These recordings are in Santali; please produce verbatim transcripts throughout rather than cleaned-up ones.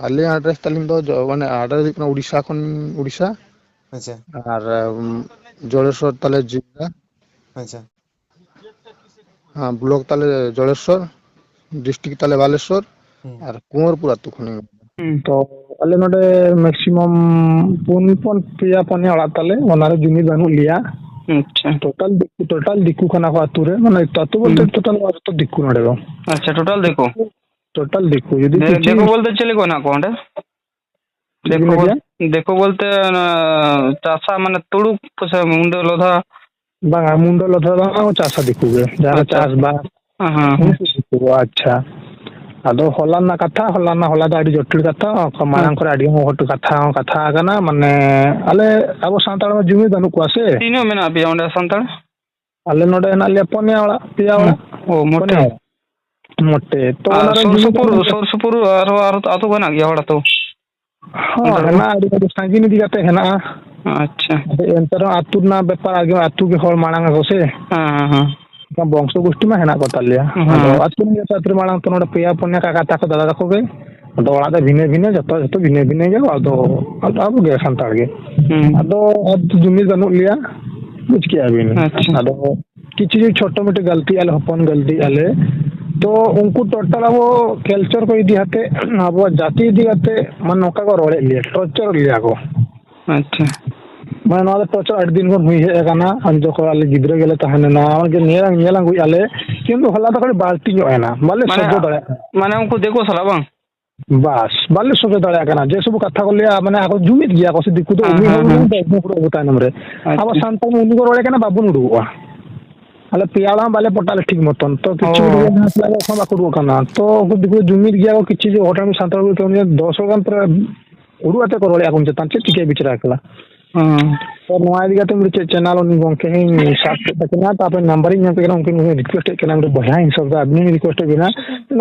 ᱟᱹᱞᱤᱧᱟᱜ ᱟᱰᱨᱮᱥ ᱛᱟᱹᱞᱤᱧ ᱫᱚ ᱡᱚ-, ᱢᱟᱱᱮ ᱟᱰᱨᱮᱥ ᱦᱩᱭᱩᱜ ᱠᱟᱱᱟ ᱩᱲᱤᱥᱥᱟ ᱠᱷᱚᱱ, ᱩᱲᱤᱥᱥᱟ᱾ ᱟᱪᱪᱷᱟ᱾ ᱟᱨ, ᱩᱢ, ᱡᱚᱲᱮᱥᱣᱚᱨ ᱛᱟᱞᱮ ᱡᱤᱞᱟ᱾ ᱟᱪᱪᱷᱟ᱾ ᱦᱮᱸ, ᱵᱞᱚᱠ ᱛᱟᱞᱮ ᱡᱚᱲᱮᱥᱣᱚᱨ, ᱰᱤᱥᱴᱨᱤᱠᱴ ᱛᱟᱞᱮ ᱵᱟᱞᱮᱥᱣᱚᱨ, ᱦᱩᱸ᱾ ᱟᱨ ᱠᱩᱸᱣᱟᱨᱯᱩᱨ ᱟᱹᱛᱩ ᱠᱷᱚᱱᱤᱧ᱾ ᱦᱩᱸ᱾ ᱛᱚ ᱟᱞᱮ ᱱᱚᱰᱮ ᱢᱮᱠᱥᱤᱢᱟᱢ ᱯᱩᱱ, ᱯᱩᱱ, ᱯᱮᱭᱟ, ᱯᱩᱱᱭᱟ ᱚᱲᱟᱜ ᱛᱟᱞᱮ, ᱚᱱᱟᱨᱮ ᱡᱩᱢᱤ ᱵᱟᱹᱱᱩᱜ ᱞᱮᱭᱟ᱾ ᱟᱪᱪᱷᱟ᱾ ᱴᱳᱴᱟᱞ ᱫᱤᱠᱩ, ᱴᱳᱴᱟᱞ ᱫᱤᱠᱩ ᱠᱟᱱᱟ ᱠᱚ ᱟᱹᱛᱩ ᱨᱮ, ᱢᱟᱱᱮ ᱟᱹᱛᱩ ᱵᱚᱞᱛᱮ ᱦᱩᱸ᱾ ᱴᱳᱴᱟᱞ ᱱᱚᱣᱟ ᱡᱚᱛᱚ ᱫᱤᱠᱩ ᱱᱚᱰᱮ ᱫᱚ᱾ ᱟᱪᱪᱷᱟ, ᱴᱳᱴᱟᱞ ᱫᱤᱠᱩ? ᱴᱳᱴᱟᱞ ᱫᱤᱠᱩ᱾ ᱡᱩᱫᱤ ᱫᱮ-, ᱠᱤᱪᱷᱩ ᱫᱤᱠᱩ ᱵᱚᱞᱛᱮ ᱪᱤᱞᱤ ᱠᱚ ᱦᱮᱱᱟᱜ ᱠᱚᱣᱟ ᱚᱸᱰᱮ? ᱪᱮᱫ ᱵᱤᱱ ᱫᱤᱠᱩ ᱞᱟᱹᱭ ᱵᱚᱞ-, ᱠᱮᱫᱟ? ᱫᱤᱠᱩ ᱵᱚᱞᱛᱮ ᱚᱱᱟ ᱪᱟᱥᱟ, ᱢᱟᱱᱮ ᱛᱩᱲᱩᱠ ᱥᱮ ᱢᱩᱱᱰᱟᱹ ᱞᱚᱫᱷᱟ? ᱵᱟᱝᱟ, ᱢᱩᱱᱰᱟᱹ ᱞᱚᱫᱷᱟ ᱫᱚ ᱵᱟᱝ, ᱪᱟᱥᱟ ᱫᱤᱠᱩ ᱜᱮ, ᱡᱟᱦᱟᱸ ᱟᱪᱪᱷᱟ᱾ ᱪᱟᱥᱵᱟᱥ᱾ ᱦᱮᱸ, ᱦᱮᱸ, ᱦᱮᱸ᱾ ᱩᱱᱠᱩ ᱫᱤᱠᱩ ᱠᱚ, ᱟᱪᱪᱷᱟ᱾ ᱟᱫᱚ ᱦᱚᱞᱟ ᱨᱮᱱᱟᱜ ᱠᱟᱛᱷᱟ, ᱦᱚᱞᱟ ᱨᱮᱱᱟᱜ, ᱦᱚᱞᱟ ᱫᱚ ᱟᱹᱰᱤ ᱡᱚᱴᱤᱞ ᱠᱟᱛᱷᱟ, ᱚᱠᱟ ᱦᱮᱸ᱾ ᱢᱟᱲᱟᱝ ᱠᱚᱨᱮ ᱟᱹᱰᱤ ᱦᱚᱲ ᱠᱟᱛᱷᱟ ᱦᱚᱸ ᱠᱟᱛᱷᱟ ᱟᱠᱟᱱᱟ, ᱢᱟᱱᱮ ᱟᱞᱮ ᱟᱵᱚ ᱥᱟᱱᱛᱟᱲ ᱢᱟ ᱡᱩᱢᱤ ᱵᱟᱹᱱᱩᱜ ᱠᱚᱣᱟ ᱥᱮ᱾ ᱛᱤᱱᱟᱹᱜ ᱢᱮᱱᱟᱜ ᱯᱮᱭᱟ ᱚᱸᱰᱮ ᱥᱟᱱᱛᱟᱲ? ᱟᱞᱮ ᱱᱚᱰᱮ ᱦᱮᱱᱟᱜ ᱞᱮᱭᱟ ᱯᱩᱱᱭᱟ ᱚᱲᱟᱜ, ᱯᱮᱭᱟ ᱚᱲᱟᱜ᱾ ᱚ, ᱢᱚᱴᱮ? ᱯᱩᱱᱭᱟ ᱚᱲᱟᱜ᱾ ᱢᱚᱴᱮ᱾ ᱛᱚ ᱟᱨ ᱚᱱᱟ ᱨᱮ ᱥᱩᱨ ᱡᱩᱢᱤ ᱫᱚ ᱥᱩᱯᱩᱨ, ᱢᱚᱴᱮ ᱥᱩᱨ ᱥᱩᱯᱩᱨ ᱟᱨᱦᱚᱸ, ᱟᱨᱦᱚᱸ ᱟᱹᱛᱩ ᱠᱚ ᱦᱮᱱᱟᱜ ᱜᱮᱭᱟ, ᱦᱚᱲ ᱟᱹᱛᱩ? ᱦᱚᱸ, ᱚᱱᱛᱮ ᱨᱮ? ᱦᱮᱱᱟᱜᱼᱟ, ᱟᱹᱰᱤ, ᱟᱹᱰᱤ ᱥᱟᱺᱜᱤᱧ ᱤᱫᱤ ᱠᱟᱛᱮ ᱦᱮᱱᱟᱜᱼᱟ᱾ ᱟᱪᱪᱷᱟ᱾ ᱟᱫᱚ ᱮᱱᱛᱮ ᱨᱮᱦᱚᱸ ᱟᱹᱛᱩ ᱨᱮᱱᱟᱜ ᱵᱮᱯᱟᱨ, ᱟᱜᱮ ᱟᱹᱛᱩ ᱜᱮ ᱦᱚᱲ ᱢᱟᱲᱟᱝ ᱟᱠᱚ ᱥᱮ᱾ ᱦᱮᱸ, ᱦᱮᱸ, ᱦᱮᱸ᱾ ᱚᱱᱠᱟ ᱵᱚᱝᱥᱚ ᱜᱩᱥᱴᱤ ᱢᱟ ᱦᱮᱱᱟᱜ ᱠᱚ ᱛᱟᱞᱮᱭᱟ᱾ ᱦᱮᱸ᱾ ᱟᱫᱚ ᱟᱹᱛᱩ ᱨᱮᱱ ᱡᱚᱛᱚ ᱟᱹᱛᱩ ᱨᱮ ᱢᱟᱲᱟᱝ ᱛᱚ ᱱᱚᱰᱮ ᱯᱮᱭᱟ ᱯᱩᱱᱭᱟ ᱠᱟᱠᱟ ᱛᱟᱠᱚ, ᱫᱟᱫᱟ ᱛᱟᱠᱚ ᱜᱮ᱾ ᱟᱫᱚ ᱚᱲᱟᱜ ᱫᱚ ᱵᱷᱤᱱᱟᱹ ᱵᱷᱤᱱᱟᱹ, ᱡᱚᱛᱚ, ᱡᱚᱛᱚ ᱵᱷᱤᱱᱟᱹ ᱵᱷᱤᱱᱟᱹ ᱜᱮ᱾ ᱟᱫᱚ, ᱟᱫᱚ ᱟᱵᱚ ᱜᱮ ᱥᱟᱱᱛᱟᱲ ᱜᱮ᱾ ᱦᱩᱸ᱾ ᱟᱫᱚ ᱟᱹᱛᱩ ᱡᱩᱢᱤ ᱵᱟᱹᱱᱩᱜ ᱞᱮᱭᱟ, ᱵᱩᱡᱽ ᱠᱮᱜᱼᱟ ᱵᱤᱱ᱾ ᱟᱪᱪᱷᱟ᱾ ᱟᱫᱚ ᱠᱤᱪᱷᱩ ᱡᱩᱫᱤ ᱪᱷᱳᱴᱳ ᱢᱳᱴᱳ ᱜᱟᱹᱞᱛᱤ ᱟᱞᱮ, ᱦᱚᱯᱚᱱ ᱜᱟᱹᱞᱛᱤ ᱟᱞᱮ, ᱛᱚ ᱩᱱᱠᱩ ᱴᱳᱴᱟᱞ ᱟᱵᱚ ᱠᱟᱞᱪᱟᱨ ᱠᱚ ᱤᱫᱤ ᱠᱟᱛᱮ, ᱟᱵᱚᱣᱟᱜ ᱡᱟᱹᱛᱤ ᱤᱫᱤ ᱠᱟᱛᱮ, ᱢᱟᱱᱮ, ᱱᱚᱝᱠᱟ ᱠᱚ ᱨᱚᱲᱮᱫ ᱞᱮᱭᱟ, ᱴᱚᱨᱪᱟᱨ ᱞᱮᱭᱟ ᱠᱚ᱾ ᱟᱪᱪᱷᱟ᱾ ᱢᱟᱱᱮ, ᱱᱚᱣᱟ ᱫᱚ ᱴᱚᱨᱪᱟᱨ ᱟᱹᱰᱤ ᱫᱤᱱ ᱠᱷᱚᱱ ᱦᱩᱭ ᱦᱮᱡ ᱟᱠᱟᱱᱟ᱾ ᱟᱨ ᱡᱚᱠᱷᱚᱱ ᱟᱞᱮ ᱜᱤᱫᱽᱨᱟᱹ ᱜᱮᱞᱮ ᱛᱟᱦᱮᱸ ᱞᱮᱱᱟ, ᱚᱱᱟ ᱜᱮ ᱧᱮᱞ, ᱧᱮᱞ ᱟᱹᱜᱩᱭᱮᱫᱼᱟ ᱞᱮ, ᱠᱤᱱᱛᱩ ᱦᱚᱞᱟ ᱫᱚ ᱠᱟᱹᱴᱤᱡ ᱵᱟᱹᱲᱛᱤ ᱧᱚᱜ ᱮᱱᱟ, ᱵᱟᱞᱮ ᱢᱟᱱᱮ, ᱥᱚᱡᱽᱡᱚ ᱫᱟᱲᱮᱭᱟᱜ ᱠᱟᱱᱟ᱾ ᱢᱟᱱᱮ, ᱩᱱᱠᱩ ᱫᱤᱠᱩ ᱥᱟᱞᱟᱜ ᱵᱟᱝ? ᱵᱟᱥ, ᱵᱟᱞᱮ ᱥᱚᱡᱷᱮ ᱫᱟᱲᱮᱭᱟᱜ ᱠᱟᱱᱟ᱾ ᱡᱮ ᱥᱚᱵ ᱠᱟᱛᱷᱟ ᱠᱚ ᱞᱟᱹᱭᱟ, ᱢᱟᱱᱮ, ᱟᱠᱚ ᱡᱩᱢᱤᱫ ᱜᱮᱭᱟ ᱠᱚ ᱥᱮ ᱫᱤᱠᱩ ᱫᱚ, ᱦᱮᱸ, ᱩᱱᱤ ᱦᱚᱸ ᱦᱮᱸ, ᱩᱱᱤ ᱦᱮᱸ᱾ ᱫᱚ ᱩᱱᱠᱩ ᱟᱵᱚ ᱛᱟᱭᱱᱚᱢ ᱨᱮ᱾ ᱟᱪᱪᱷᱟ᱾ ᱟᱵᱚ ᱥᱟᱱᱛᱟᱲ ᱢᱟ ᱩᱱᱤ ᱠᱚ ᱨᱚᱲᱮ ᱠᱟᱱᱟ, ᱵᱟᱵᱚᱱ ᱩᱰᱩᱠᱚᱜᱼᱟ᱾ ᱟᱞᱮ ᱯᱮᱭᱟ ᱚᱲᱟᱜ ᱦᱚᱸ ᱵᱟᱞᱮ ᱯᱚᱴᱟ ᱞᱮ ᱴᱷᱤᱠ ᱢᱚᱛᱚᱱ᱾ ᱛᱚ, ᱠᱤᱪᱷᱩ ᱚ᱾ ᱜᱤᱫᱽᱨᱟᱹ ᱡᱟᱦᱟᱸ ᱥᱟᱞᱟᱜ ᱜᱮ ᱮᱠᱷᱚᱱ ᱵᱟᱠᱚ ᱩᱰᱩᱠᱚᱜ ᱠᱟᱱᱟ᱾ ᱛᱚ, ᱩᱱᱠᱩ ᱫᱤᱠᱩ ᱡᱩᱢᱤᱫ ᱜᱮᱭᱟ ᱠᱚ, ᱠᱤᱪᱷᱩ ᱜᱷᱚᱴᱚᱱᱟ ᱥᱟᱱᱛᱟᱲ ᱠᱚ, ᱩᱱᱤ ᱫᱚᱥ ᱦᱚᱲ ᱜᱟᱱ ᱯᱩᱨᱟᱹ ᱩᱰᱩᱠ ᱟᱛᱮ ᱠᱚ ᱨᱚᱲᱮᱫᱼᱟ ᱠᱚ ᱩᱱᱤ ᱪᱮᱛᱟᱱ, ᱪᱮᱫ ᱪᱤᱠᱟᱹᱭ ᱵᱤᱪᱟᱹᱨᱟ ᱮᱠᱞᱟ? ᱦᱮᱸ᱾ ᱛᱚ, ᱱᱚᱣᱟ ᱤᱫᱤ ᱠᱟᱛᱮ ᱢᱤᱫᱴᱮᱡ ᱪᱮᱫ ᱪᱮᱱᱮᱞ ᱩᱱᱤ ᱜᱚᱝᱠᱮ ᱦᱚᱸᱧ ᱥᱟᱵ ᱠᱮᱫ ᱛᱟᱹᱠᱤᱱᱟ, ᱛᱟᱨᱯᱚᱨᱮ ᱱᱟᱢᱵᱟᱨᱤᱧ ᱧᱟᱢ ᱠᱮᱫ ᱠᱤᱱᱟ, ᱩᱱᱠᱤᱱ ᱠᱤᱱ ᱨᱤᱠᱩᱭᱮᱥᱴ ᱮᱫ ᱠᱟᱱᱟ, ᱢᱤᱫᱴᱮᱡ ᱵᱚᱭᱦᱟ ᱦᱤᱥᱟᱹᱵ ᱛᱮ ᱟᱹᱵᱤᱱ ᱦᱚᱸᱧ ᱨᱤᱠᱩᱭᱮᱥᱴ ᱮᱫ ᱵᱤᱱᱟ,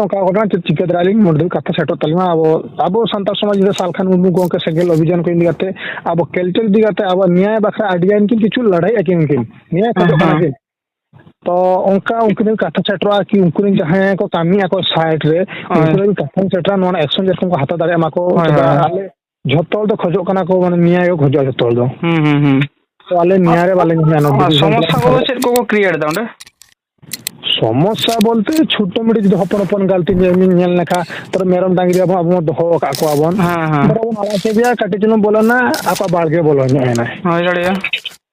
ᱱᱚᱝᱠᱟ ᱜᱷᱚᱴᱚᱱᱟ ᱪᱮᱫ ᱪᱤᱠᱟᱹ ᱫᱟᱲᱮᱭᱟᱜᱼᱟ ᱞᱤᱧ, ᱢᱚᱴᱟᱢᱩᱴᱤ ᱠᱟᱛᱷᱟ ᱥᱮᱴᱮᱨ ᱛᱟᱹᱞᱤᱧ ᱢᱟ, ᱟᱵᱚ, ᱟᱵᱚ ᱥᱟᱱᱛᱟᱲ ᱥᱚᱢᱟᱡᱽ ᱨᱮ ᱥᱟᱞᱠᱷᱟᱱ ᱢᱩᱨᱢᱩ ᱜᱚᱝᱠᱮ ᱥᱮᱸᱜᱮᱞ ᱚᱵᱷᱤᱡᱟᱱ ᱠᱚ ᱤᱫᱤ ᱠᱟᱛᱮ, ᱟᱵᱚ ᱠᱟᱞᱪᱟᱨ ᱤᱫᱤ ᱠᱟᱛᱮ, ᱟᱵᱚ ᱱᱮᱭᱟᱭ ᱵᱟᱠᱷᱨᱟ ᱟᱹᱰᱤ ᱜᱟᱱ ᱠᱤᱱ ᱠᱤᱪᱷᱩ ᱞᱟᱹᱲᱦᱟᱹᱭ ᱟᱹᱠᱤᱱ ᱠᱤᱱ, ᱱᱮᱭᱟᱭ ᱠᱷᱚᱡᱚᱜ ᱠᱟᱱᱟ ᱦᱮᱸ᱾ ᱠᱤᱱ᱾ ᱛᱚ ᱚᱱᱠᱟ ᱩᱱᱠᱤᱱ ᱨᱮᱱ ᱠᱟᱛᱷᱟ ᱥᱮᱴᱮᱨᱚᱜᱼᱟ ᱠᱤ ᱩᱱᱠᱩ ᱨᱮᱱ ᱡᱟᱦᱟᱸᱭ ᱠᱚ ᱠᱟᱹᱢᱤᱭᱟ ᱠᱚ ᱥᱟᱭᱤᱰ ᱨᱮ, ᱦᱳᱭ᱾ ᱩᱱᱠᱩ ᱨᱮᱱ ᱠᱟᱛᱷᱟ ᱥᱮᱴᱮᱨᱟ, ᱱᱚᱣᱟ ᱨᱮᱱᱟᱜ ᱮᱠᱥᱚᱱ ᱪᱮᱫ ᱞᱮᱠᱟ ᱠᱚ ᱦᱟᱛᱟᱣ ᱫᱟᱲᱮᱭᱟᱜ ᱢᱟ ᱠᱚ᱾ ᱦᱳᱭ, ᱪᱮᱫᱟᱜ ᱦᱳᱭ᱾ ᱟᱞᱮ ᱡᱷᱚᱛᱚ ᱦᱚᱲ ᱫᱚ ᱠᱷᱚᱡᱚᱜ ᱠᱟᱱᱟ ᱠᱚ, ᱢᱟᱱᱮ, ᱱᱮᱭᱟᱭ ᱠᱚ ᱠᱷᱚᱡᱚᱜᱼᱟ ᱡᱷᱚᱛᱚ ᱦᱚᱲ ᱫᱚ᱾ ᱦᱩᱸ, ᱦᱩᱸ, ᱦᱩᱸ᱾ ᱛᱚ ᱟᱞᱮ ᱱᱮᱭᱟᱭ ᱨᱮ ᱵᱟᱞᱮ ᱧᱟᱢᱟ, ᱟᱨ ᱵᱤᱫᱩ ᱥᱚᱢᱚᱥᱥᱟ ᱠᱚᱫᱚ ᱪᱮᱫ ᱠᱚᱠᱚ ᱠᱨᱤᱭᱮᱴ ᱮᱫᱟ ᱚᱸᱰᱮ? ᱥᱚᱢᱚᱥᱥᱟ ᱵᱚᱞᱛᱮ ᱪᱷᱳᱴᱳ ᱢᱳᱴᱳ ᱡᱩᱫᱤ ᱦᱚᱯᱚᱱ ᱦᱚᱯᱚᱱ ᱜᱟᱞᱛᱤ ᱧᱮᱞ, ᱧᱮᱞ ᱞᱮᱠᱷᱟᱱ, ᱛᱟᱨᱯᱚᱨᱮ ᱢᱮᱨᱚᱢ ᱰᱟᱝᱨᱤ ᱟᱵᱚ, ᱟᱵᱚ ᱵᱚᱱ ᱫᱚᱦᱚ ᱟᱠᱟᱫ ᱠᱚᱣᱟ ᱵᱚᱱ, ᱦᱮᱸ, ᱦᱮᱸ᱾ ᱢᱮᱨᱚᱢ ᱵᱚᱱ ᱟᱲᱟᱜ ᱠᱮᱫᱮᱭᱟ, ᱠᱟᱹᱴᱤᱡ ᱪᱩᱞᱩᱝ ᱵᱚᱞᱚᱱᱟ, ᱟᱠᱚᱣᱟᱜ ᱵᱟᱲᱜᱮ ᱵᱚᱞᱚ ᱧᱚᱜ ᱮᱱᱟᱭ᱾ ᱦᱩᱭ ᱫᱟᱲᱮᱭᱟᱜᱼᱟ᱾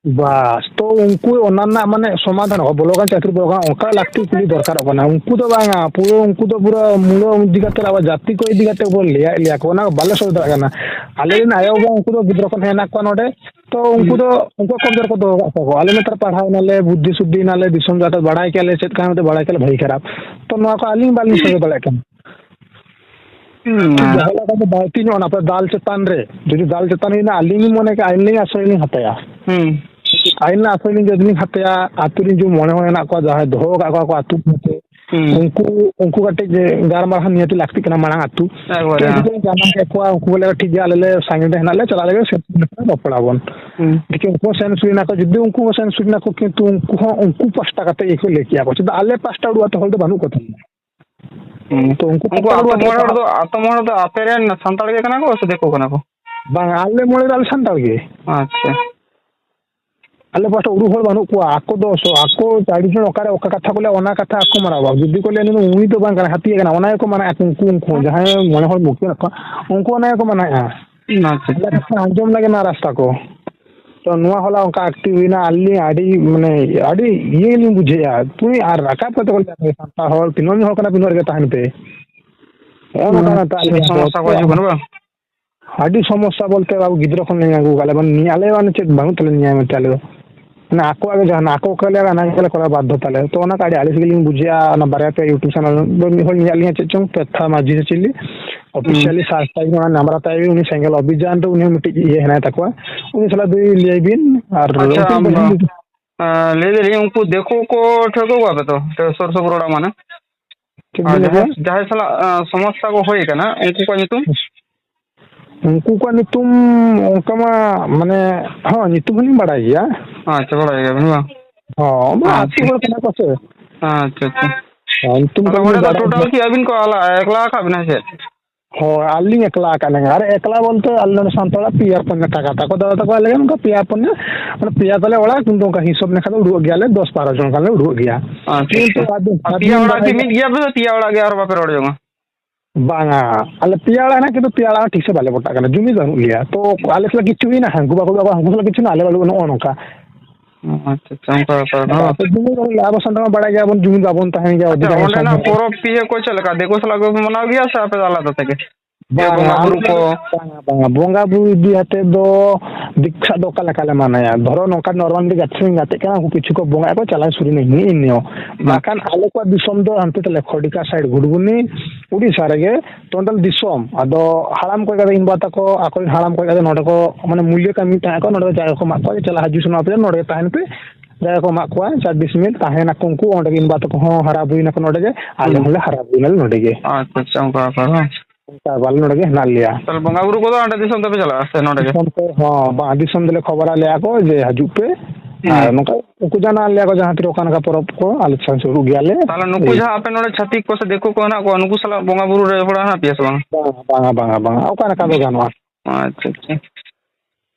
ᱵᱟᱥ, ᱛᱚ ᱩᱱᱠᱩ ᱚᱱᱟ ᱨᱮᱱᱟᱜ ᱢᱟᱱᱮ ᱥᱚᱢᱟᱫᱷᱟᱱ ᱵᱚᱞᱚ ᱜᱟᱱ ᱪᱟᱹᱠᱨᱤ ᱵᱚᱞᱚ ᱜᱟᱱ ᱚᱱᱠᱟ ᱞᱟᱹᱠᱛᱤ ᱠᱩᱞᱤ ᱫᱚᱨᱠᱟᱨᱚᱜ ᱠᱟᱱᱟ᱾ ᱩᱱᱠᱩ ᱫᱚ ᱵᱟᱝᱟ, ᱯᱩᱨᱟᱹ ᱩᱱᱠᱩ ᱫᱚ ᱯᱩᱨᱟᱹ ᱢᱩᱞᱟᱹ ᱤᱫᱤ ᱠᱟᱛᱮ ᱟᱵᱚ ᱡᱟᱹᱛᱤ ᱠᱚ ᱤᱫᱤ ᱠᱟᱛᱮ ᱵᱚᱱ ᱞᱟᱹᱭᱟᱫ ᱞᱮᱭᱟ ᱠᱚ, ᱚᱱᱟ ᱠᱚ ᱵᱟᱞᱮ ᱥᱚᱡᱷᱮ ᱫᱟᱲᱮᱭᱟᱜ ᱠᱟᱱᱟ᱾ ᱟᱞᱮ ᱨᱮᱱ ᱟᱭᱳ ᱵᱟᱵᱟ ᱩᱱᱠᱩ ᱫᱚ ᱜᱤᱫᱽᱨᱟᱹ ᱠᱷᱚᱱ ᱦᱮᱱᱟᱜ ᱠᱚᱣᱟ ᱱᱚᱰᱮ, ᱛᱚ ᱩᱱᱠᱩ ᱫᱚ ᱩᱱᱠᱩ ᱠᱚᱢᱡᱳᱨ ᱠᱚ ᱫᱚᱦᱚ ᱠᱟᱜ ᱠᱚᱣᱟ᱾ ᱟᱞᱮ ᱱᱮᱛᱟᱨ ᱯᱟᱲᱦᱟᱣ ᱮᱱᱟᱞᱮ, ᱵᱩᱫᱽᱫᱷᱤ ᱥᱩᱫᱽᱫᱷᱤ ᱮᱱᱟᱞᱮ, ᱫᱤᱥᱚᱢ ᱡᱟᱦᱟᱸ ᱵᱟᱲᱟᱭ ᱠᱮᱜᱼᱟ ᱞᱮ, ᱪᱮᱫ ᱠᱟᱱᱟ ᱢᱮᱱᱛᱮ ᱵᱟᱲᱟᱭ ᱠᱮᱜᱼᱟ ᱞᱮ ᱵᱷᱟᱹᱜᱤ ᱠᱷᱟᱨᱟᱯ, ᱛᱚ ᱱᱚᱣᱟ ᱠᱚ ᱟᱹᱞᱤᱧ ᱵᱟᱹᱞᱤᱧ ᱥᱚᱡᱷᱮ ᱫᱟᱲᱮᱭᱟᱜ ᱠᱟᱱᱟ᱾ ᱦᱩᱸ᱾ ᱡᱟᱦᱟᱸ ᱞᱮᱠᱟ ᱫᱚ ᱵᱟᱹᱲᱛᱤ ᱧᱚᱜ ᱚᱱᱟ ᱯᱮ ᱫᱟᱞ ᱪᱮᱛᱟᱱ ᱨᱮ, ᱡᱩᱫᱤ ᱫᱟᱞ ᱪᱮᱛᱟᱱ ᱦᱩᱭᱱᱟ, ᱟᱹᱞᱤᱧ ᱞᱤᱧ ᱢᱚᱱᱮ ᱠᱟᱜᱼᱟ, ᱟᱹᱞᱤᱧ ᱞᱤᱧ ᱟᱥᱨᱚᱭ ᱞᱤᱧ ᱦᱟᱛᱟᱭᱟ᱾ ᱦᱩᱸ᱾ ᱟᱹᱞᱤᱧ ᱞᱤᱧ ᱟᱥᱨᱚᱭ ᱞᱤᱧ ᱡᱩᱫᱤ ᱞᱤᱧ ᱦᱟᱛᱟᱭᱟ, ᱟᱹᱛᱩ ᱨᱮᱱ ᱡᱩᱫᱤ ᱢᱚᱬᱮ ᱦᱚᱲ ᱦᱮᱱᱟᱜ ᱠᱚᱣᱟ, ᱡᱟᱦᱟᱸᱭ ᱫᱚᱦᱚ ᱟᱠᱟᱫ ᱠᱚᱣᱟ ᱠᱚ ᱟᱹᱛᱩ ᱢᱚᱫᱽᱫᱷᱮ, ᱦᱩᱸ᱾ ᱩᱱᱠᱩ, ᱩᱱᱠᱩ ᱠᱟᱹᱴᱤᱡ ᱜᱟᱞᱢᱟᱨᱟᱣ ᱱᱤᱦᱟᱹᱛᱤ ᱞᱟᱹᱠᱛᱤᱜ ᱠᱟᱱᱟ ᱢᱟᱲᱟᱝ ᱟᱹᱛᱩ᱾ ᱮᱠᱵᱟᱨᱮ᱾ ᱛᱚ ᱩᱱᱠᱩ ᱠᱚ ᱡᱟᱱᱟᱣ ᱠᱮᱫ ᱠᱚᱣᱟ, ᱩᱱᱠᱩ ᱠᱚ ᱞᱟᱹᱭᱟ, "ᱴᱷᱤᱠ ᱜᱮᱭᱟ, ᱟᱞᱮ ᱞᱮ ᱥᱟᱸᱜᱮ ᱞᱮ ᱦᱮᱱᱟᱜ ᱞᱮ, ᱪᱟᱞᱟᱜ ᱞᱮᱜᱮ, ᱥᱮ ᱨᱚᱯᱚᱲ ᱟᱵᱚᱱ᱾" ᱦᱩᱸ᱾ ᱫᱮᱠᱷᱤ, ᱩᱱᱠᱩ ᱦᱚᱸ ᱥᱮᱱ ᱥᱩᱨ ᱮᱱᱟ ᱠᱚ, ᱡᱩᱫᱤ ᱩᱱᱠᱩ ᱦᱚᱸ ᱥᱮᱱ ᱥᱩᱨ ᱮᱱᱟ ᱠᱚ, ᱠᱤᱱᱛᱩ ᱩᱱᱠᱩ ᱦᱚᱸ ᱩᱱᱠᱩ ᱯᱟᱥᱴᱟ ᱠᱟᱛᱮ ᱜᱮᱠᱚ ᱞᱟᱹᱭ ᱠᱮᱜᱼᱟ ᱠᱚ, ᱪᱮᱫᱟᱜ ᱟᱞᱮ ᱯᱟᱥᱴᱟ ᱩᱰᱩᱠ ᱟᱛᱮ ᱦᱚᱲ ᱫᱚ ᱵᱟᱹᱱᱩᱜ ᱠᱚ ᱛᱟᱞᱮᱭᱟ᱾ ᱦᱩᱸ᱾ ᱛᱚ ᱩᱱᱠᱩ ᱩᱱᱠᱩ ᱯᱟᱥᱴᱟ ᱟᱛᱳ ᱩᱰᱩᱠ ᱟᱛᱮ ᱢᱚᱬᱮ ᱦᱚᱲ ᱫᱚ, ᱟᱛᱳ ᱢᱚᱬᱮ ᱦᱚᱲ ᱫᱚ ᱟᱯᱮ ᱨᱮᱱ ᱥᱟᱱᱛᱟᱲ ᱜᱮ ᱠᱟᱱᱟ ᱠᱚ ᱥᱮ ᱫᱤᱠᱩ ᱠᱟᱱᱟ ᱠᱚ? ᱵᱟᱝ, ᱟᱞᱮ ᱢᱚᱬᱮ ᱫᱚ ᱟᱞᱮ ᱥᱟᱱᱛᱟᱲ ᱜᱮ᱾ ᱟᱪᱪᱷᱟ᱾ ᱟᱞᱮ ᱯᱟᱥᱴᱟ ᱩᱲᱩ ᱦᱚᱲ ᱵᱟᱹᱱᱩᱜ ᱠᱚᱣᱟ, ᱟᱠᱚ ᱫᱚ ᱥᱚ-, ᱟᱠᱚ ᱪᱟᱹᱨᱤ ᱡᱚᱱ ᱚᱠᱟᱨᱮ ᱚᱠᱟ ᱠᱟᱛᱷᱟ ᱠᱚ ᱞᱟᱹᱭᱟ, ᱚᱱᱟ ᱠᱟᱛᱷᱟ ᱟᱠᱚ ᱢᱟᱱᱟᱣ ᱵᱟᱝ᱾ ᱡᱩᱫᱤ ᱠᱚ ᱞᱟᱹᱭᱟ, "ᱱᱩᱭ ᱫᱚ ᱩᱱᱤ ᱫᱚ ᱵᱟᱝ ᱠᱟᱱᱟ, ᱦᱟᱹᱛᱤ ᱠᱟᱱᱟ", ᱚᱱᱟ ᱜᱮᱠᱚ ᱢᱟᱱᱟᱣᱮᱫᱼᱟ ᱠᱚ, ᱩᱱᱠᱩ, ᱩᱱᱠᱩ ᱡᱟᱦᱟᱸᱭ ᱢᱚᱬᱮ ᱦᱚᱲ ᱢᱩᱠᱷᱤᱭᱟᱹ ᱢᱮᱱᱟᱜ ᱠᱚᱣᱟ, ᱩᱱᱠᱩ ᱚᱱᱟ ᱜᱮᱠᱚ ᱢᱟᱱᱟᱣᱮᱫᱼᱟ᱾ ᱟᱪᱪᱷᱟ, ᱟᱪᱪᱷᱟ᱾ ᱟᱞᱮ ᱠᱟᱛᱷᱟ ᱟᱸᱡᱚᱢ ᱞᱟᱹᱜᱤᱫ ᱱᱚᱣᱟ ᱨᱟᱥᱛᱟ ᱠᱚ᱾ ᱛᱚ ᱱᱚᱣᱟ ᱦᱚᱞᱟ ᱚᱱᱠᱟ ᱮᱠᱴᱤᱵᱷ ᱦᱩᱭᱱᱟ, ᱟᱹᱞᱤᱧ ᱟᱹᱰᱤ, ᱢᱟᱱᱮ, ᱟᱹᱰᱤ ᱤᱭᱟᱹ ᱜᱮᱞᱤᱧ ᱵᱩᱡᱷᱟᱹᱣᱮᱫᱼᱟ᱾ ᱛᱩᱭ ᱟᱨ ᱨᱟᱠᱟᱵ ᱠᱟᱛᱮ ᱠᱚ ᱞᱟᱹᱭᱟ, "ᱥᱟᱱᱛᱟᱲ ᱦᱚᱲ ᱛᱤᱱᱟᱹᱜ ᱦᱚᱲ ᱠᱟᱱᱟ, ᱛᱤᱱᱟᱹᱜ ᱨᱮᱜᱮ ᱛᱟᱦᱮᱱ ᱯᱮ᱾" ᱱᱚᱜᱼᱚ ᱱᱚᱝᱠᱟ ᱦᱩᱸ, ᱢᱤᱫᱴᱟᱝ ᱟᱹᱰᱤ ᱥᱚᱢᱚᱥᱥᱟ ᱠᱚ ᱦᱤᱡᱩᱜ ᱠᱟᱱᱟ ᱵᱟᱝ? ᱟᱹᱰᱤ ᱥᱚᱢᱚᱥᱥᱟ ᱵᱚᱞᱛᱮ ᱟᱵᱚ ᱜᱤᱫᱽᱨᱟᱹ ᱠᱷᱚᱱ ᱞᱮ ᱟᱹᱜᱩ ᱟᱠᱟᱫ ᱞᱮ, ᱢᱟᱱᱮ ᱱᱤᱭᱟᱹ ᱟᱞᱮ ᱢᱟᱱᱮ ᱪᱮᱫ ᱵᱟᱹᱱᱩᱜ ᱛᱟᱞᱮ ᱱᱤᱭᱟᱹ ᱢᱮᱱᱛᱮ ᱟᱞᱮ ᱫᱚ᱾ ᱢᱟᱱᱮ ᱟᱠᱚᱣᱟᱜ ᱜᱮ ᱡᱟᱦᱟᱱᱟᱜ ᱟᱠᱚ ᱠᱚ ᱞᱟᱹᱭᱟ, ᱚᱱᱟ ᱜᱮᱞᱮ ᱠᱚᱨᱟᱣ ᱵᱟᱫᱽᱫᱷᱚ ᱛᱟᱞᱮ᱾ ᱛᱚ ᱚᱱᱟ ᱠᱚ ᱟᱹᱰᱤ ᱟᱹᱲᱤᱥ ᱜᱮᱞᱤᱧ ᱵᱩᱡᱷᱟᱹᱣᱟ᱾ ᱚᱱᱟ ᱵᱟᱨᱭᱟ ᱯᱮᱭᱟ YouTube ᱪᱮᱱᱮᱞ ᱫᱚ ᱢᱤᱫ ᱦᱚᱲ ᱢᱮᱱᱟᱜ ᱞᱤᱧᱟ, ᱪᱮᱫ ᱪᱚᱝ ᱯᱮᱛᱷᱟ ᱢᱟᱹᱡᱷᱤ ᱥᱮ ᱪᱤᱞᱤ, ᱦᱩᱸ᱾ ᱚᱯᱷᱤᱥᱤᱭᱟᱞᱤ ᱥᱟᱨᱪ ᱛᱟᱭ ᱵᱤᱱ, ᱚᱱᱟ ᱱᱟᱢᱵᱟᱨ ᱦᱟᱛᱟᱣ ᱵᱤᱱ, ᱩᱱᱤ ᱥᱮᱸᱜᱮᱞ ᱚᱵᱷᱤᱡᱟᱱ ᱨᱮ ᱩᱱᱤ ᱦᱚᱸ ᱢᱤᱫᱴᱤᱡ ᱤᱭᱟᱹ ᱦᱮᱱᱟᱭ ᱛᱟᱠᱚᱣᱟ, ᱩᱱᱤ ᱥᱟᱞᱟᱜ ᱫᱩᱭ ᱞᱟᱹᱭ ᱵᱤᱱ᱾ ᱟᱨ ᱟᱪᱪᱷᱟ, ᱩᱱᱠᱤᱱ ᱟᱢ, ᱵᱚᱭᱦᱟ ᱟᱸ, ᱞᱟᱹᱭ ᱫᱟᱞᱤᱧ ᱩᱱᱠᱩ ᱫᱤᱠᱩ ᱠᱚ ᱴᱷᱟᱹᱣᱠᱟᱹ ᱠᱚᱣᱟ ᱯᱮ ᱛᱚ, ᱥᱩᱨ ᱥᱩᱯᱩᱨ ᱚᱲᱟᱜ ᱢᱟᱱᱮ? ᱪᱮᱫ ᱟᱨ ᱵᱤᱱ ᱞᱟᱹᱭ ᱡᱟᱦᱟᱸᱭ, ᱠᱮᱫᱟ? ᱡᱟᱦᱟᱸᱭ ᱥᱟᱞᱟᱜ, ᱟᱸ, ᱥᱚᱢᱚᱥᱥᱟ ᱠᱚ ᱦᱩᱭ ᱟᱠᱟᱱᱟ, ᱩᱱᱠᱩ ᱠᱚᱣᱟᱜ ᱧᱩᱛᱩᱢ? ᱩᱱᱠᱩ ᱠᱚᱣᱟᱜ ᱧᱩᱛᱩᱢ ᱚᱱᱠᱟ ᱢᱟ, ᱢᱟᱱᱮ, ᱦᱚᱸ, ᱧᱩᱛᱩᱢ ᱦᱚᱸᱞᱤᱧ ᱵᱟᱲᱟᱭ ᱜᱮᱭᱟ᱾ ᱟᱪᱪᱷᱟ, ᱵᱟᱲᱟᱭ ᱜᱮᱭᱟᱵᱤᱱ ᱵᱟᱝ? ᱦᱚᱸ, ᱟᱵᱚ ᱟᱹᱛᱩ ᱟᱪᱪᱷᱟ᱾ ᱦᱚᱲ ᱠᱟᱱᱟ ᱠᱚ ᱥᱮ᱾ ᱟᱪᱪᱷᱟ, ᱟᱪᱪᱷᱟ᱾ ᱦᱚᱸ, ᱧᱩᱛᱩᱢ ᱛᱟᱦᱚᱞᱮ ᱠᱚ ᱚᱸᱰᱮ ᱫᱚ ᱵᱟᱲᱟᱭ ᱴᱳᱴᱟᱞ ᱜᱮᱭᱟ᱾ ᱠᱤ ᱟᱹᱵᱤᱱ ᱠᱚ ᱟᱞᱟ-, ᱮᱠᱞᱟ ᱟᱠᱟᱫ ᱵᱤᱱᱟ ᱥᱮ ᱪᱮᱫ? ᱦᱳᱭ, ᱟᱹᱞᱤᱧ ᱮᱠᱞᱟ ᱟᱠᱟᱫ ᱞᱤᱧᱟ᱾ ᱟᱨ ᱮᱠᱞᱟ ᱵᱚᱞᱛᱮ ᱟᱞᱮ ᱱᱚᱰᱮ ᱥᱟᱱᱛᱟᱲᱟᱜ ᱯᱮᱭᱟ ᱯᱩᱱᱭᱟᱹ ᱠᱟᱠᱟ ᱛᱟᱠᱚ, ᱫᱟᱫᱟ ᱛᱟᱠᱚ, ᱟᱞᱮ ᱚᱱᱠᱟ ᱯᱮᱭᱟ ᱯᱩᱱᱭᱟᱹ, ᱢᱟᱱᱮ ᱯᱮᱭᱟ ᱛᱟᱞᱮ ᱚᱲᱟᱜ, ᱠᱤᱱᱛᱩ ᱚᱱᱠᱟ ᱦᱤᱥᱟᱹᱵ ᱞᱮᱠᱷᱟᱱ ᱫᱚ ᱩᱰᱩᱠᱚᱜ ᱜᱮᱭᱟᱞᱮ, ᱫᱚᱥ ᱵᱟᱨᱚ ᱡᱚᱱ ᱜᱟᱱ ᱞᱮ ᱩᱰᱩᱠᱚᱜ ᱜᱮᱭᱟ᱾ ᱟᱪᱪᱷᱟ, ᱠᱤᱱᱛᱩ ᱟᱪᱪᱷᱟ᱾ ᱟᱹᱵᱤᱱ, ᱟᱨ ᱟᱹᱵᱤᱱ ᱯᱮᱭᱟ ᱚᱲᱟᱜ ᱵᱟᱲᱟᱭ ᱠᱤ ᱜᱮᱭᱟ᱾ ᱢᱤᱫ ᱜᱮᱭᱟ ᱯᱮ ᱥᱮ ᱯᱮᱭᱟ ᱚᱲᱟᱜ ᱜᱮ ᱟᱨ ᱵᱟᱯᱮ ᱨᱚᱲ ᱡᱚᱝᱟ? ᱵᱟᱝᱟ, ᱟᱞᱮ ᱯᱮᱭᱟ ᱚᱲᱟᱜ ᱦᱮᱱᱟᱜ, ᱠᱤᱱᱛᱩ ᱯᱮᱭᱟ ᱚᱲᱟᱜ ᱦᱚᱸ ᱴᱷᱤᱠ ᱥᱮ ᱵᱟᱞᱮ ᱯᱚᱴᱟᱜ ᱠᱟᱱᱟ, ᱡᱩᱢᱤ ᱵᱟᱹᱱᱩᱜ ᱞᱮᱭᱟ᱾ ᱛᱚ ᱟᱞᱮ ᱥᱟᱞᱟᱜ ᱠᱤᱪᱷᱩ ᱦᱩᱭᱱᱟ, ᱦᱟᱹᱱᱠᱩ ᱵᱟᱠᱚ ᱩᱰᱩᱠᱚᱜᱼᱟ, ᱦᱟᱹᱱᱠᱩ ᱥᱟᱞᱟᱜ ᱠᱤᱪᱷᱩ ᱦᱩᱭᱱᱟ, ᱟᱞᱮ ᱵᱟᱞᱮ ᱩᱰᱩᱠᱚᱜᱼᱟ, ᱱᱚᱜᱼᱚ ᱱᱚᱝᱠᱟ᱾ ᱚ, ᱟᱪᱪᱷᱟ, ᱟᱪᱪᱷᱟ, ᱚᱱᱠᱟ ᱵᱮᱯᱟᱨ ᱠᱟᱱᱟ ᱵᱟᱝ? ᱟᱫᱚ ᱡᱩᱢᱤ ᱵᱟᱹᱱᱩᱜ ᱞᱮᱭᱟ, ᱟᱵᱚ ᱥᱟᱱᱛᱟᱲ ᱢᱟ ᱵᱟᱲᱟᱭ ᱜᱮᱭᱟᱵᱚᱱ, ᱡᱩᱢᱤ ᱵᱟᱵᱚᱱ ᱛᱟᱦᱮᱱ ᱜᱮᱭᱟ, ᱟᱪᱪᱷᱟ, ᱚᱫᱷᱤᱠᱟᱝᱥᱚ ᱚᱸᱰᱮᱱᱟᱜ ᱥᱚᱢᱚᱭ᱾ ᱯᱚᱨᱚᱵᱽ ᱯᱤᱭᱟᱹ ᱠᱚ ᱪᱮᱫ ᱞᱮᱠᱟ? ᱫᱤᱠᱩ ᱥᱟᱞᱟᱜ ᱜᱮ ᱢᱟᱱᱟᱣ ᱜᱮᱭᱟ ᱥᱮ ᱟᱯᱮ ᱫᱚ ᱟᱞᱟᱫᱟ ᱛᱮᱜᱮ? ᱡᱮ ᱵᱟᱝᱟ, ᱵᱚᱸᱜᱟ ᱟᱞᱮ ᱵᱩᱨᱩ ᱫᱚ ᱠᱚ? ᱵᱟᱝᱟ, ᱵᱟᱝᱟ, ᱵᱚᱸᱜᱟ ᱵᱩᱨᱩ ᱤᱫᱤ ᱠᱟᱛᱮ ᱫᱚ ᱫᱤᱠᱩ ᱥᱟᱞᱟᱜ ᱫᱚ ᱚᱠᱟ ᱞᱮᱠᱟ ᱞᱮ ᱢᱟᱱᱟᱭᱟ? ᱫᱷᱚᱨᱚ ᱱᱚᱝᱠᱟ ᱱᱚᱨᱢᱟᱞ ᱜᱮ ᱜᱟᱛᱮ ᱥᱟᱶ ᱤᱧ ᱜᱟᱛᱮᱜ ᱠᱟᱱᱟ, ᱩᱱᱠᱩ ᱠᱤᱪᱷᱩ ᱠᱚ ᱵᱚᱸᱜᱟᱭᱟ ᱠᱚ, ᱪᱟᱞᱟᱣ ᱥᱩᱨᱤ ᱱᱟᱹᱧ, ᱱᱤᱜ ᱤᱧ ᱱᱤᱭᱚ᱾ ᱦᱩᱸ᱾ ᱵᱟᱠᱷᱟᱱ ᱟᱞᱮ ᱠᱚᱣᱟᱜ ᱫᱤᱥᱚᱢ ᱫᱚ ᱦᱟᱱᱛᱮ ᱛᱟᱞᱮ ᱠᱷᱚᱰᱤᱠᱟ side ᱜᱷᱩᱴᱵᱩᱱᱤ, ᱩᱲᱤᱥᱥᱟ ᱨᱮᱜᱮ ᱴᱳᱴᱟᱞ ᱫᱤᱥᱚᱢ᱾ ᱟᱫᱚ ᱦᱟᱲᱟᱢ ᱠᱚ ᱠᱟᱛᱮ ᱤᱧ ᱵᱟ ᱛᱟᱠᱚ ᱟᱠᱚᱨᱮᱱ ᱦᱟᱲᱟᱢ ᱠᱚ ᱠᱟᱛᱮ ᱱᱚᱰᱮ ᱠᱚ, ᱢᱟᱱᱮ, ᱢᱩᱞᱤᱭᱟᱹ ᱠᱟᱹᱢᱤ ᱛᱟᱦᱮᱸ ᱠᱚ, ᱱᱚᱰᱮ ᱫᱚ ᱡᱟᱭᱜᱟ ᱠᱚ ᱮᱢᱟᱜ ᱠᱚᱣᱟ ᱡᱮ ᱪᱟᱞᱟᱜ ᱦᱤᱡᱩᱜ ᱥᱮᱱᱚᱜ ᱟᱯᱮ ᱱᱚᱰᱮ ᱜᱮ ᱛᱟᱦᱮᱱ ᱯᱮ, ᱡᱟᱭᱜᱟ ᱠᱚ ᱮᱢᱟᱜ ᱠᱚᱣᱟ ᱪᱟᱨ ᱰᱤᱥᱢᱤᱞ ᱛᱟᱦᱮᱱᱟᱠᱚ ᱩᱱᱠᱩ, ᱚᱸᱰᱮ ᱜᱮ ᱤᱧ ᱵᱟ ᱛᱟᱠᱚ ᱦᱚᱸ ᱦᱟᱨᱟ ᱵᱩᱨᱩᱭᱮᱱᱟᱠᱚ ᱱᱚᱰᱮ ᱜᱮ, ᱟᱞᱮ ᱦᱩᱸ᱾ ᱦᱚᱸᱞᱮ ᱦᱟᱨᱟ ᱵᱩᱨᱩᱭᱮᱱᱟ ᱱᱚᱰᱮ ᱜᱮ᱾ ᱟᱪᱪᱷᱟ, ᱟᱪᱪᱷᱟ, ᱚᱱᱠᱟ ᱵᱮᱯᱟᱨ ᱵᱟᱝ? ᱚᱱᱠᱟ ᱵᱟᱞᱮ ᱱᱚᱰᱮ ᱜᱮ ᱦᱮᱱᱟᱜ ᱞᱮᱭᱟ᱾ ᱛᱟᱦᱞᱮ ᱵᱚᱸᱜᱟ ᱵᱩᱨᱩ ᱠᱚᱫᱚ ᱦᱟᱸᱰᱮ ᱫᱤᱥᱚᱢ ᱛᱮᱯᱮ ᱪᱟᱞᱟᱜᱼᱟ ᱥᱮ ᱱᱚᱰᱮ ᱜᱮ? ᱫᱤᱥᱚᱢ ᱛᱮ, ᱦᱚᱸ, ᱵᱟᱝ, ᱫᱤᱥᱚᱢ ᱛᱮᱞᱮ ᱠᱷᱚᱵᱚᱨᱟᱫ ᱞᱮᱭᱟ ᱠᱚ ᱡᱮ ᱦᱤᱡᱩᱜ ᱯᱮ᱾ ᱦᱩᱸ᱾ ᱟᱨ ᱱᱚᱝᱠᱟ ᱩᱱᱠᱩ ᱡᱟᱱᱟᱣ ᱞᱮᱭᱟ ᱠᱚ ᱡᱟᱦᱟᱸ ᱛᱤᱨᱮ ᱚᱠᱟ ᱱᱟᱠᱷᱟ ᱯᱚᱨᱚᱵᱽ ᱠᱚ ᱟᱞᱮ ᱥᱟᱶ ᱥᱩᱨᱩᱜ ᱜᱮᱭᱟᱞᱮ᱾ ᱛᱟᱦᱞᱮ ᱱᱩᱠᱩ ᱮᱭ᱾ ᱡᱟᱦᱟᱸ ᱟᱯᱮ ᱱᱚᱰᱮ ᱪᱷᱟᱹᱛᱤᱠ ᱠᱚ ᱥᱮ ᱫᱤᱠᱩ ᱠᱚ ᱦᱮᱱᱟᱜ ᱠᱚᱣᱟ, ᱱᱩᱠᱩ ᱥᱟᱞᱟᱜ ᱵᱚᱸᱜᱟ ᱵᱩᱨᱩ ᱨᱮ ᱡᱚᱯᱲᱟᱣ ᱦᱮᱱᱟᱜ ᱯᱮᱭᱟ ᱥᱮ ᱵᱟᱝ? ᱵᱟᱝᱟ, ᱵᱟᱝᱟ, ᱵᱟᱝᱟ, ᱵᱟᱝᱟ, ᱚᱠᱟ ᱞᱮᱠᱟ ᱫᱚ ᱜᱟᱱᱚᱜᱼᱟ᱾ ᱟᱪᱪᱷᱟ, ᱟᱪᱪᱷᱟ᱾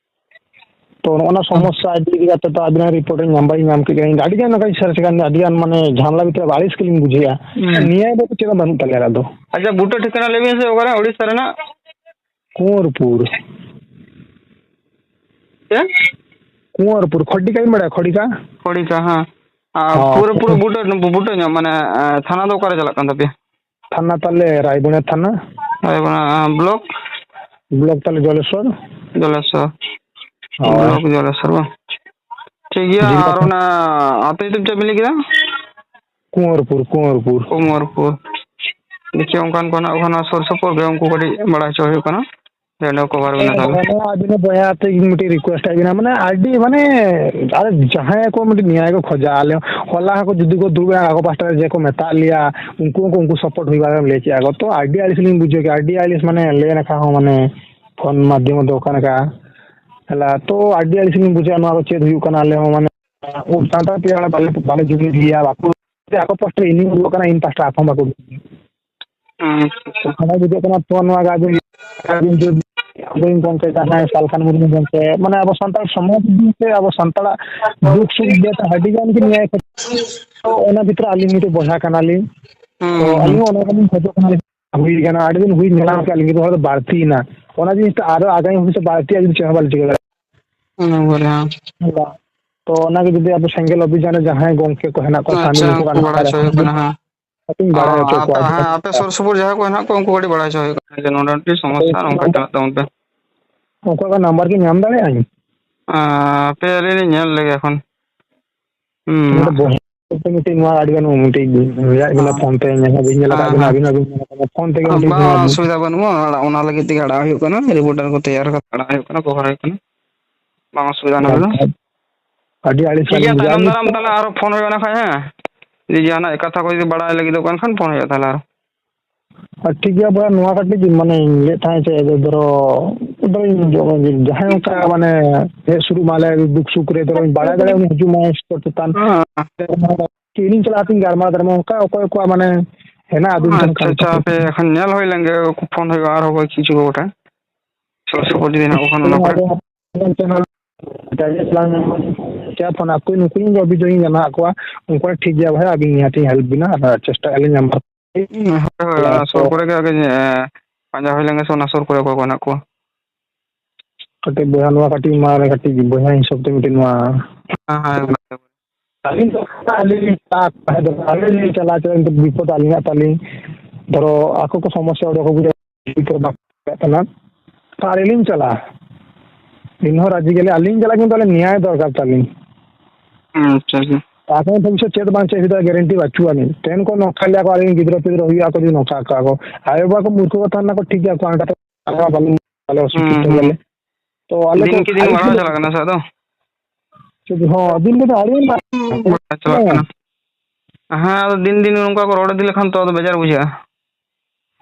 ᱛᱚ ᱱᱚᱜᱼᱚ ᱱᱟ ᱦᱩᱸ᱾ ᱥᱚᱢᱚᱥᱥᱟ ᱤᱫᱤ ᱠᱟᱛᱮ ᱛᱚ ᱟᱵᱤᱱᱟᱜ ᱨᱤᱯᱳᱨᱴ ᱤᱧ ᱧᱟᱢ ᱵᱟᱹᱧ ᱧᱟᱢ ᱠᱮᱫ ᱜᱮᱭᱟ᱾ ᱤᱧ ᱫᱚ ᱟᱹᱰᱤ ᱜᱟᱱ ᱱᱚᱝᱠᱟᱧ ᱥᱟᱨᱪ ᱠᱟᱱ ᱜᱮᱭᱟ, ᱟᱹᱰᱤ ᱜᱟᱱ ᱢᱟᱱᱮ ᱡᱷᱟᱢᱞᱟ ᱵᱷᱤᱛᱨᱤ ᱨᱮ ᱟᱹᱲᱤᱥ ᱜᱮᱞᱤᱧ ᱵᱩᱡᱷᱟᱹᱣᱟ᱾ ᱦᱩᱸ᱾ ᱱᱤᱭᱟᱹ ᱫᱚ ᱪᱮᱫ ᱦᱚᱸ ᱵᱟᱹᱱᱩᱜ ᱛᱟᱞᱮᱭᱟ ᱟᱞᱮ ᱫᱚ᱾ ᱟᱪᱪᱷᱟ, ᱵᱩᱴᱟᱹ ᱴᱷᱤᱠᱟᱹᱱᱟ ᱞᱟᱹᱭ ᱵᱤᱱ ᱥᱮ ᱚᱠᱟᱨᱮ ᱳᱰᱤᱥᱟ ᱨᱮᱱᱟᱜ? ᱠᱩᱸᱣᱟᱨᱯᱩᱨ᱾ ᱪᱮᱫ? ᱠᱩᱸᱣᱟᱨᱯᱩᱨ, ᱠᱷᱚᱰᱤᱠᱟ ᱵᱤᱱ ᱵᱟᱲᱟᱭᱟ, ᱠᱷᱚᱰᱤᱠᱟ? ᱠᱷᱚᱰᱤᱠᱟ, ᱦᱮᱸ᱾ ᱟᱨ ᱦᱚᱸ, ᱯᱩᱨᱟᱹ, ᱯᱩᱨᱟᱹ ᱠᱩᱸᱣᱟᱨ᱾ ᱵᱩᱴᱟᱹ, ᱵᱩᱴᱟᱹ ᱧᱚᱜ, ᱢᱟᱱᱮ, ᱮ, ᱛᱷᱟᱱᱟ ᱫᱚ ᱚᱠᱟᱨᱮ ᱪᱟᱞᱟᱜ ᱠᱟᱱ ᱛᱟᱯᱮᱭᱟ? ᱛᱷᱟᱱᱟ ᱛᱟᱞᱮ ᱨᱟᱭᱵᱚᱱᱤᱭᱟ ᱛᱷᱟᱱᱟ᱾ ᱨᱟᱭᱵᱚᱱᱤᱭᱟ, ᱟᱨ ᱵᱞᱚᱠ? ᱵᱞᱚᱠ ᱛᱟᱞᱮ ᱡᱚᱞᱮᱥᱚᱨ᱾ ᱡᱚᱞᱮᱥᱚᱨ᱾ ᱦᱳᱭ᱾ ᱵᱞᱚᱠ ᱡᱚᱞᱮᱥᱚᱨ ᱵᱟᱝ? ᱴᱷᱤᱠ ᱜᱮᱭᱟ, ᱡᱤᱞᱟ ᱟᱨ ᱛᱷᱟᱱᱟ᱾ ᱚᱱᱟ ᱟᱹᱛᱩ ᱧᱩᱛᱩᱢ ᱪᱮᱫ ᱵᱤᱱ ᱞᱟᱹᱭ ᱠᱮᱫᱟ? ᱠᱩᱸᱣᱟᱨᱯᱩᱨ, ᱠᱩᱸᱣᱟᱨᱯᱩᱨ᱾ ᱠᱩᱸᱣᱟᱨᱯᱩᱨ᱾ ᱫᱮᱠᱷᱤ ᱚᱱᱠᱟᱱ ᱠᱚ ᱦᱮᱱᱟᱜ ᱠᱚ ᱠᱷᱟᱱ ᱚᱱᱟ ᱥᱩᱨ ᱥᱩᱯᱩᱨ ᱜᱮ ᱩᱱᱠᱩ ᱠᱟᱹᱴᱤᱡ ᱵᱟᱲᱟᱭ ᱦᱚᱪᱚ ᱦᱩᱭᱩᱜ ᱠᱟᱱᱟ᱾ ᱡᱮ ᱚᱸᱰᱮ ᱠᱚ ᱠᱚᱵᱷᱟᱨ ᱦᱮᱸ, ᱵᱮᱱᱟ ᱛᱟᱦᱚᱞᱮ᱾ ᱱᱚᱣᱟ ᱟᱹᱵᱤᱱ ᱵᱚᱭᱦᱟ ᱛᱮ ᱤᱧ ᱢᱤᱫᱴᱤᱡ ᱨᱤᱠᱩᱭᱮᱥᱴ ᱟᱹᱵᱤᱱᱟ, ᱢᱟᱱᱮ ᱟᱹᱰᱤ, ᱢᱟᱱᱮ ᱟᱨ ᱡᱟᱦᱟᱸᱭ ᱠᱚ ᱢᱤᱫᱴᱤᱡ ᱱᱮᱭᱟᱭ ᱠᱚ ᱠᱷᱚᱡᱟ, ᱟᱞᱮ ᱦᱚᱞᱟ ᱦᱚᱸᱠᱚ ᱡᱩᱫᱤ ᱠᱚ ᱫᱩᱲᱩᱵ ᱮᱱᱟ ᱟᱠᱚ ᱯᱟᱥᱴᱟ ᱨᱮ ᱡᱮ ᱠᱚ ᱢᱮᱛᱟᱜ ᱞᱮᱭᱟ, ᱩᱱᱠᱩ ᱦᱚᱸᱠᱚ, ᱩᱱᱠᱩ ᱥᱟᱯᱳᱨᱴ ᱦᱩᱭ ᱵᱟᱝ ᱞᱟᱹᱭ ᱠᱮᱜᱼᱟ ᱠᱚ, ᱛᱚ ᱟᱹᱰᱤ ᱟᱹᱲᱤᱥ ᱞᱤᱧ ᱵᱩᱡᱷᱟᱹᱣ ᱠᱮᱜᱼᱟ, ᱟᱹᱰᱤ ᱟᱹᱲᱤᱥ, ᱢᱟᱱᱮ ᱞᱟᱹᱭ ᱞᱮᱠᱷᱟᱱ ᱦᱚᱸ ᱢᱟᱱᱮ ᱯᱷᱳᱱ ᱢᱟᱫᱽᱫᱷᱚᱢ ᱫᱚ ᱚᱠᱟ ᱞᱮᱠᱟ ᱦᱮᱞᱟ, ᱛᱚ ᱟᱹᱰᱤ ᱟᱹᱲᱤᱥ ᱞᱤᱧ ᱵᱩᱡᱷᱟᱹᱣᱟ ᱱᱚᱣᱟ ᱠᱚ ᱪᱮᱫ ᱦᱩᱭᱩᱜ ᱠᱟᱱᱟ, ᱟᱞᱮ ᱦᱚᱸ ᱢᱟᱱᱮ ᱥᱟᱱᱛᱟᱲ ᱛᱮ ᱵᱟᱞᱮ, ᱵᱟᱞᱮ ᱡᱩᱢᱤᱫ ᱜᱮᱭᱟ, ᱵᱟᱠᱚ, ᱟᱠᱚ ᱯᱟᱥᱴᱟ ᱤᱧ ᱩᱰᱩᱠᱚᱜ ᱠᱟᱱᱟ, ᱤᱧ ᱯᱟᱥᱴᱟ ᱟᱠᱚ ᱦᱚᱸ ᱵᱟᱠᱚ ᱩᱰᱩᱠᱚᱜ ᱠᱟᱱᱟ᱾ ᱟᱪᱪᱷᱟ, ᱟᱪᱪᱷᱟ᱾ ᱠᱷᱟᱨᱟᱯ ᱵᱩᱡᱷᱟᱹᱜ ᱠᱟᱱᱟ ᱛᱚ, ᱱᱚᱣᱟ ᱜᱮ ᱟᱹᱵᱤᱱ, ᱟᱹᱵᱤᱱ ᱡᱩᱫᱤ, ᱟᱵᱚᱨᱮᱱ ᱜᱚᱢᱠᱮ ᱡᱟᱦᱟᱸᱭ ᱥᱟᱞᱠᱷᱟᱱ ᱢᱩᱨᱢᱩ ᱜᱚᱢᱠᱮ, ᱢᱟᱱᱮ ᱟᱵᱚ ᱥᱟᱱᱛᱟᱲ ᱥᱚᱢᱟᱡᱽ ᱤᱫᱤ ᱛᱮ, ᱟᱵᱚ ᱥᱟᱱᱛᱟᱲᱟᱜ ᱫᱩᱠ ᱥᱩᱠ ᱤᱫᱤ ᱛᱮ ᱟᱹᱰᱤ ᱜᱟᱱ ᱜᱮ ᱱᱮᱭᱟᱭ ᱠᱷᱟᱹᱛᱤᱨ᱾ ᱛᱚ ᱚᱱᱟ ᱵᱷᱤᱛᱨᱤ ᱟᱹᱞᱤᱧ ᱢᱤᱫᱴᱮᱡ ᱵᱚᱭᱦᱟ ᱠᱟᱱᱟᱞᱤᱧ᱾ ᱦᱩᱸ, ᱛᱚ ᱦᱩᱸ, ᱦᱩᱸ᱾ ᱟᱹᱞᱤᱧ ᱦᱚᱸ ᱚᱱᱟ ᱜᱮᱞᱤᱧ ᱠᱷᱚᱡᱚᱜ ᱠᱟᱱᱟ, ᱦᱩᱭ ᱠᱟᱱᱟ, ᱟᱹᱰᱤ ᱫᱤᱱ ᱦᱩᱭ ᱧᱮᱞ ᱠᱟᱜ ᱞᱤᱧ, ᱱᱚᱣᱟ ᱫᱚ ᱵᱟᱹᱲᱛᱤᱭᱮᱱᱟ᱾ ᱚᱱᱟ ᱡᱤᱱᱤᱥ ᱴᱟ ᱟᱨᱚ ᱟᱜᱟᱢᱤ ᱵᱷᱚᱵᱤᱥᱥᱚᱛ ᱵᱟᱹᱲᱛᱤ ᱟᱹᱞᱤᱧ ᱪᱮᱫ ᱦᱚᱸ ᱵᱟᱞᱤᱧ ᱪᱤᱠᱟᱹ ᱫᱟᱲᱮᱭᱟᱜᱼᱟ᱾ ᱚᱱᱟ ᱵᱚᱞᱮ, ᱦᱮᱸ᱾ ᱛᱚ ᱚᱱᱟᱜᱮ ᱡᱩᱫᱤ ᱟᱵᱚ ᱥᱮᱸᱜᱮᱞ ᱚᱵᱷᱤᱡᱟᱱ ᱨᱮ ᱡᱟᱦᱟᱸᱭ ᱜᱚᱢᱠᱮ ᱠᱚ ᱦᱮᱱᱟᱜ ᱠᱚᱣᱟ, ᱟᱪᱪᱷᱟ, ᱥᱟᱹᱢᱤᱞ ᱠᱚ ᱩᱱᱠᱩ ᱜᱟᱱᱚᱜ ᱵᱟᱲᱟᱭ ᱠᱷᱟᱡ ᱦᱚᱪᱚ ᱦᱩᱭᱩᱜ ᱠᱟᱱᱟ, ᱦᱮᱸ᱾ ᱠᱟᱹᱴᱤᱡ ᱚ, ᱵᱟᱲᱟᱭ ᱦᱚᱪᱚ ᱟᱯᱮ, ᱠᱚᱣᱟ᱾ ᱦᱮᱸ, ᱟᱯᱮ ᱥᱩᱨ ᱥᱩᱯᱩᱨ ᱡᱟᱦᱟᱸᱭ ᱠᱚ ᱦᱮᱱᱟᱜ ᱠᱚᱣᱟ, ᱩᱱᱠᱩ ᱠᱟᱹᱴᱤᱡ ᱵᱟᱲᱟᱭ ᱦᱚᱪᱚ ᱦᱩᱭᱩᱜ ᱠᱟᱱᱟ ᱡᱮ ᱱᱚᱰᱮ ᱢᱤᱫᱴᱤᱡ ᱥᱚᱢᱚᱥᱥᱟ ᱱᱚᱝᱠᱟ ᱪᱟᱞᱟᱜ ᱛᱟᱵᱚᱱ ᱯᱮ᱾ ᱚᱱᱠᱟ ᱠᱚ ᱱᱟᱢᱵᱟᱨ ᱠᱤ ᱧᱟᱢ ᱫᱟᱲᱮᱭᱟᱜᱼᱟᱹᱧ? ᱟᱸ, ᱦᱟᱯᱮ ᱟᱹᱞᱤᱧ ᱞᱤᱧ ᱧᱮᱞ ᱞᱮᱜᱮ ᱮᱠᱷᱚᱱ᱾ ᱦᱩᱸ᱾ ᱱᱚᱰᱮ ᱵᱚᱦᱮᱞ ᱢᱤᱫᱴᱤᱡ ᱱᱚᱣᱟ ᱟᱹᱰᱤ ᱜᱟᱱ ᱢᱤᱫᱴᱤᱡ ᱨᱮᱭᱟᱜ ᱠᱟᱱᱟ, ᱦᱮᱸ᱾ ᱯᱷᱳᱱ ᱛᱮ ᱧᱮᱞ ᱦᱚᱸ ᱵᱟᱹᱧ ᱧᱮᱞ ᱟᱠᱟᱫ ᱦᱮᱸ, ᱵᱤᱱᱟ, ᱦᱮᱸ᱾ ᱟᱹᱵᱤᱱ ᱦᱚᱸᱵᱤᱱ ᱧᱮᱞ ᱟᱠᱟᱫᱟ, ᱯᱷᱳᱱ ᱛᱮᱜᱮ ᱢᱤᱫᱴᱤᱡ ᱵᱟᱝ ᱱᱚᱣᱟ ᱚᱥᱩᱵᱤᱫᱷᱟ ᱵᱟᱹᱱᱩᱜᱼᱟ, ᱚᱱᱟ, ᱚᱱᱟ ᱞᱟᱹᱜᱤᱫ ᱛᱮᱜᱮ ᱟᱲᱟᱜ ᱦᱩᱭᱩᱜ ᱠᱟᱱᱟ, ᱨᱤᱯᱳᱨᱴᱟᱨ ᱠᱚ ᱛᱮᱭᱟᱨ ᱠᱟᱛᱮ ᱟᱲᱟᱜ ᱦᱩᱭᱩᱜ ᱠᱟᱱᱟ, ᱠᱚᱵᱷᱟᱨ ᱦᱩᱭᱩᱜ ᱠᱟᱱᱟ᱾ ᱵᱟᱝ ᱚᱥᱩᱵᱤᱫᱷᱟ ᱚᱱᱟ ᱠᱚᱫᱚ᱾ ᱟᱪᱪᱷᱟ᱾ ᱟᱹᱰᱤ ᱟᱹᱲᱤᱥ ᱴᱷᱤᱠ ᱜᱮᱭᱟ, ᱟᱹᱞᱤᱧ ᱡᱟ ᱛᱟᱭᱱᱚᱢ ᱧᱮᱞ ᱫᱟᱨᱟᱢ ᱛᱟᱦᱞᱮ ᱟᱨᱚ ᱯᱷᱳᱱ ᱦᱩᱭᱩᱜᱼᱟ ᱱᱟᱜ ᱠᱷᱟᱡ, ᱦᱮᱸ? ᱡᱩᱫᱤ ᱡᱟᱦᱟᱱᱟᱜ ᱠᱟᱛᱷᱟ ᱠᱚ ᱡᱩᱫᱤ ᱵᱟᱲᱟᱭ ᱞᱟᱹᱜᱤᱫᱚᱜ ᱠᱟᱱ ᱠᱷᱟᱱ ᱯᱷᱳᱱ ᱦᱩᱭᱩᱜᱼᱟ ᱛᱟᱦᱞᱮ ᱟᱨᱚ᱾ ᱟᱨ ᱴᱷᱤᱠ ᱜᱮᱭᱟ ᱵᱚᱭᱦᱟ, ᱱᱚᱣᱟ ᱠᱟᱹᱴᱤᱡ ᱢᱟᱱᱮᱧ ᱞᱟᱹᱭᱮᱫ ᱛᱟᱦᱮᱸᱫ ᱡᱮ ᱫᱷᱚᱨᱚ ᱡᱟᱦᱟᱸᱭ ᱚᱱᱠᱟ ᱢᱟᱱᱮ ᱦᱮᱡ ᱥᱩᱨᱩᱜ ᱢᱟ ᱟᱞᱮ ᱫᱩᱠ ᱥᱩᱠ ᱨᱮ, ᱫᱷᱚᱨᱚᱧ ᱵᱟᱲᱟᱭ ᱫᱟᱲᱮᱭᱟᱜᱼᱟ ᱩᱱᱤ ᱦᱤᱡᱩᱜ ᱢᱟᱭ ᱥᱴᱚᱞ ᱪᱮᱛᱟᱱ᱾ ᱦᱮᱸ᱾ ᱤᱧᱤᱧ ᱪᱟᱞᱟᱜᱼᱟ, ᱛᱤᱧ ᱜᱟᱞᱢᱟᱨᱟᱣ ᱫᱟᱲᱮᱭᱟᱜᱼᱟ, ᱚᱱᱠᱟ ᱚᱠᱚᱭ ᱠᱚᱣᱟᱜ ᱢᱟᱱᱮ ᱦᱮᱱᱟᱜᱼᱟ ᱟᱹᱵᱤᱱ ᱴᱷᱮᱱ ᱟᱪᱪᱷᱟ, ᱟᱪᱪᱷᱟ, ᱠᱚᱱᱴᱟᱠᱴ᱾ ᱦᱟᱯᱮ ᱮᱠᱷᱚᱱ ᱧᱮᱞ ᱦᱩᱭ ᱞᱮᱱ ᱜᱮ, ᱯᱷᱳᱱ ᱦᱩᱭᱩᱜᱼᱟ ᱟᱨᱦᱚᱸ ᱚᱠᱚᱭ ᱠᱤᱪᱷᱩ ᱠᱚ ᱜᱚᱴᱮᱱ ᱥᱩᱨ ᱥᱩᱯᱩᱨ ᱡᱩᱫᱤ ᱦᱮᱱᱟᱜ ᱠᱚ ᱠᱷᱟᱱ ᱚᱱᱟ ᱠᱚᱨᱮ᱾ ᱟᱫᱚ ᱪᱮᱫ ᱯᱷᱳᱱ ᱟᱠᱚ ᱱᱩᱠᱩ ᱤᱧ ᱫᱚ ᱚᱵᱷᱤᱡᱳᱜᱽ ᱤᱧ ᱡᱟᱱᱟᱣᱟᱫ ᱠᱚᱣᱟ, ᱩᱱᱠᱩ ᱴᱷᱤᱠ ᱜᱮᱭᱟ ᱵᱷᱟᱭ, ᱟᱹᱵᱤᱱ ᱱᱤᱦᱟᱛ ᱤᱧ ᱦᱮᱞᱯ ᱵᱤᱱᱟ, ᱟᱨ ᱪᱮᱥᱴᱟᱭᱟᱞᱤᱧ ᱱᱟᱢᱵᱟᱨ᱾ ᱦᱳᱭ, ᱦᱳᱭ, ᱚᱱᱟ ᱛᱚ ᱥᱩᱨ ᱠᱚᱨᱮ ᱜᱮ ᱟᱹᱵᱤᱱ, ᱮ, ᱯᱟᱸᱡᱟ ᱦᱩᱭ ᱞᱮᱱ ᱜᱮ ᱥᱮ ᱚᱱᱟ ᱥᱩᱨ ᱠᱚᱨᱮ ᱚᱠᱚᱭ ᱠᱚ ᱦᱮᱱᱟᱜ ᱠᱚᱣᱟ᱾ ᱠᱟᱹᱴᱤᱡ ᱵᱚᱭᱦᱟ ᱱᱚᱣᱟ ᱠᱟᱹᱴᱤᱡ ᱢᱟ ᱠᱟᱹᱴᱤᱡ ᱵᱚᱭᱦᱟ ᱦᱤᱥᱟᱹᱵ ᱛᱮ ᱢᱤᱫᱴᱮᱱ ᱱᱚᱣᱟ ᱦᱮᱸ, ᱦᱮᱸ, ᱮᱠᱫᱚᱢ᱾ ᱟᱹᱞᱤᱧ ᱫᱚ ᱟᱹᱞᱤᱧ ᱞᱤᱧ ᱪᱟᱞᱟᱜ, ᱟᱹᱞᱤᱧ ᱞᱤᱧ ᱪᱟᱞᱟᱜ, ᱪᱮᱫᱟᱜ ᱱᱤᱛᱚᱜ ᱵᱤᱯᱚᱫ ᱟᱹᱞᱤᱧᱟᱜ ᱛᱟᱹᱞᱤᱧ᱾ ᱫᱷᱚᱨᱚ ᱟᱠᱚ ᱠᱚ ᱥᱚᱢᱚᱥᱥᱟ ᱚᱸᱰᱮ ᱠᱚ ᱵᱩᱡᱷᱟᱹᱣᱟ, ᱵᱤᱯᱚᱫ ᱵᱟᱠᱚ ᱫᱟᱲᱮᱭᱟᱜ ᱠᱟᱱᱟ᱾ ᱛᱚ ᱟᱹᱞᱤᱧ ᱞᱤᱧ ᱪᱟᱞᱟᱜᱼᱟ, ᱤᱧ ᱦᱚᱸ ᱨᱟᱹᱡᱤ ᱜᱮᱞᱤᱧ, ᱟᱹᱞᱤᱧ ᱪᱟᱞᱟᱜ ᱠᱤᱱᱛᱩ ᱟᱹᱞᱤᱧ ᱱᱮᱭᱟᱭ ᱫᱚᱨᱠᱟᱨ ᱛᱟᱹᱞᱤᱧ᱾ ᱟᱪᱪᱷᱟ, ᱟᱪᱪᱷᱟ᱾ ᱟᱠᱚ ᱵᱷᱚᱵᱤᱥᱥᱚᱛ ᱪᱮᱫ ᱵᱟᱝ ᱪᱮᱫ ᱦᱩᱭᱩᱜᱼᱟ, ᱜᱮᱨᱮᱱᱴᱤ ᱵᱟᱹᱪᱩᱜ ᱟᱹᱱᱤᱡ᱾ ᱛᱮᱦᱮᱱ ᱠᱚ ᱱᱚᱝᱠᱟ ᱞᱮᱭᱟ ᱠᱚ, ᱟᱹᱞᱤᱧ ᱜᱤᱫᱽᱨᱟᱹ ᱯᱤᱫᱽᱨᱟᱹ ᱦᱩᱭᱩᱜᱼᱟ ᱠᱚ, ᱡᱩᱫᱤ ᱱᱚᱝᱠᱟ ᱠᱚᱣᱟ ᱠᱚ, ᱟᱭᱳ ᱵᱟᱵᱟ ᱠᱚ ᱢᱩᱨᱠᱷᱩ ᱠᱚ ᱛᱟᱦᱮᱱᱟ ᱠᱚ, ᱴᱷᱤᱠ ᱜᱮᱭᱟ, ᱠᱚ ᱟᱱᱴᱟ ᱛᱮ ᱟᱞᱮ ᱦᱚᱸ ᱵᱟᱞᱮ, ᱵᱟᱞᱮ ᱦᱩᱸ, ᱚᱥᱤᱠᱠᱷᱤᱛᱚ ᱦᱩᱸ, ᱜᱮᱭᱟᱞᱮ᱾ ᱦᱩᱸ᱾ ᱛᱚ ᱟᱞᱮ ᱫᱤᱱ ᱠᱚ ᱠᱮ ᱫᱤᱱ ᱟᱹᱰᱤ ᱵᱟᱲᱦᱟᱣ ᱡᱳᱨ ᱪᱟᱞᱟᱜ ᱠᱟᱱᱟ ᱥᱮ ᱟᱫᱚ? ᱪᱮᱫ ᱦᱚᱸ ᱫᱤᱱ ᱠᱮ ᱫᱤᱱ ᱟᱹᱰᱤ ᱵᱟᱲᱦᱟᱣ ᱪᱟᱞᱟᱜ ᱠᱟᱱᱟ᱾ ᱦᱮᱸ, ᱟᱫᱚ ᱫᱤᱱ ᱫᱤᱱ ᱱᱚᱝᱠᱟ ᱠᱚ ᱨᱚᱲ ᱤᱫᱤ ᱞᱮᱠᱷᱟᱱ ᱛᱚ ᱟᱫᱚ ᱵᱮᱡᱟᱨ ᱵᱩᱡᱷᱟᱹᱜᱼᱟ᱾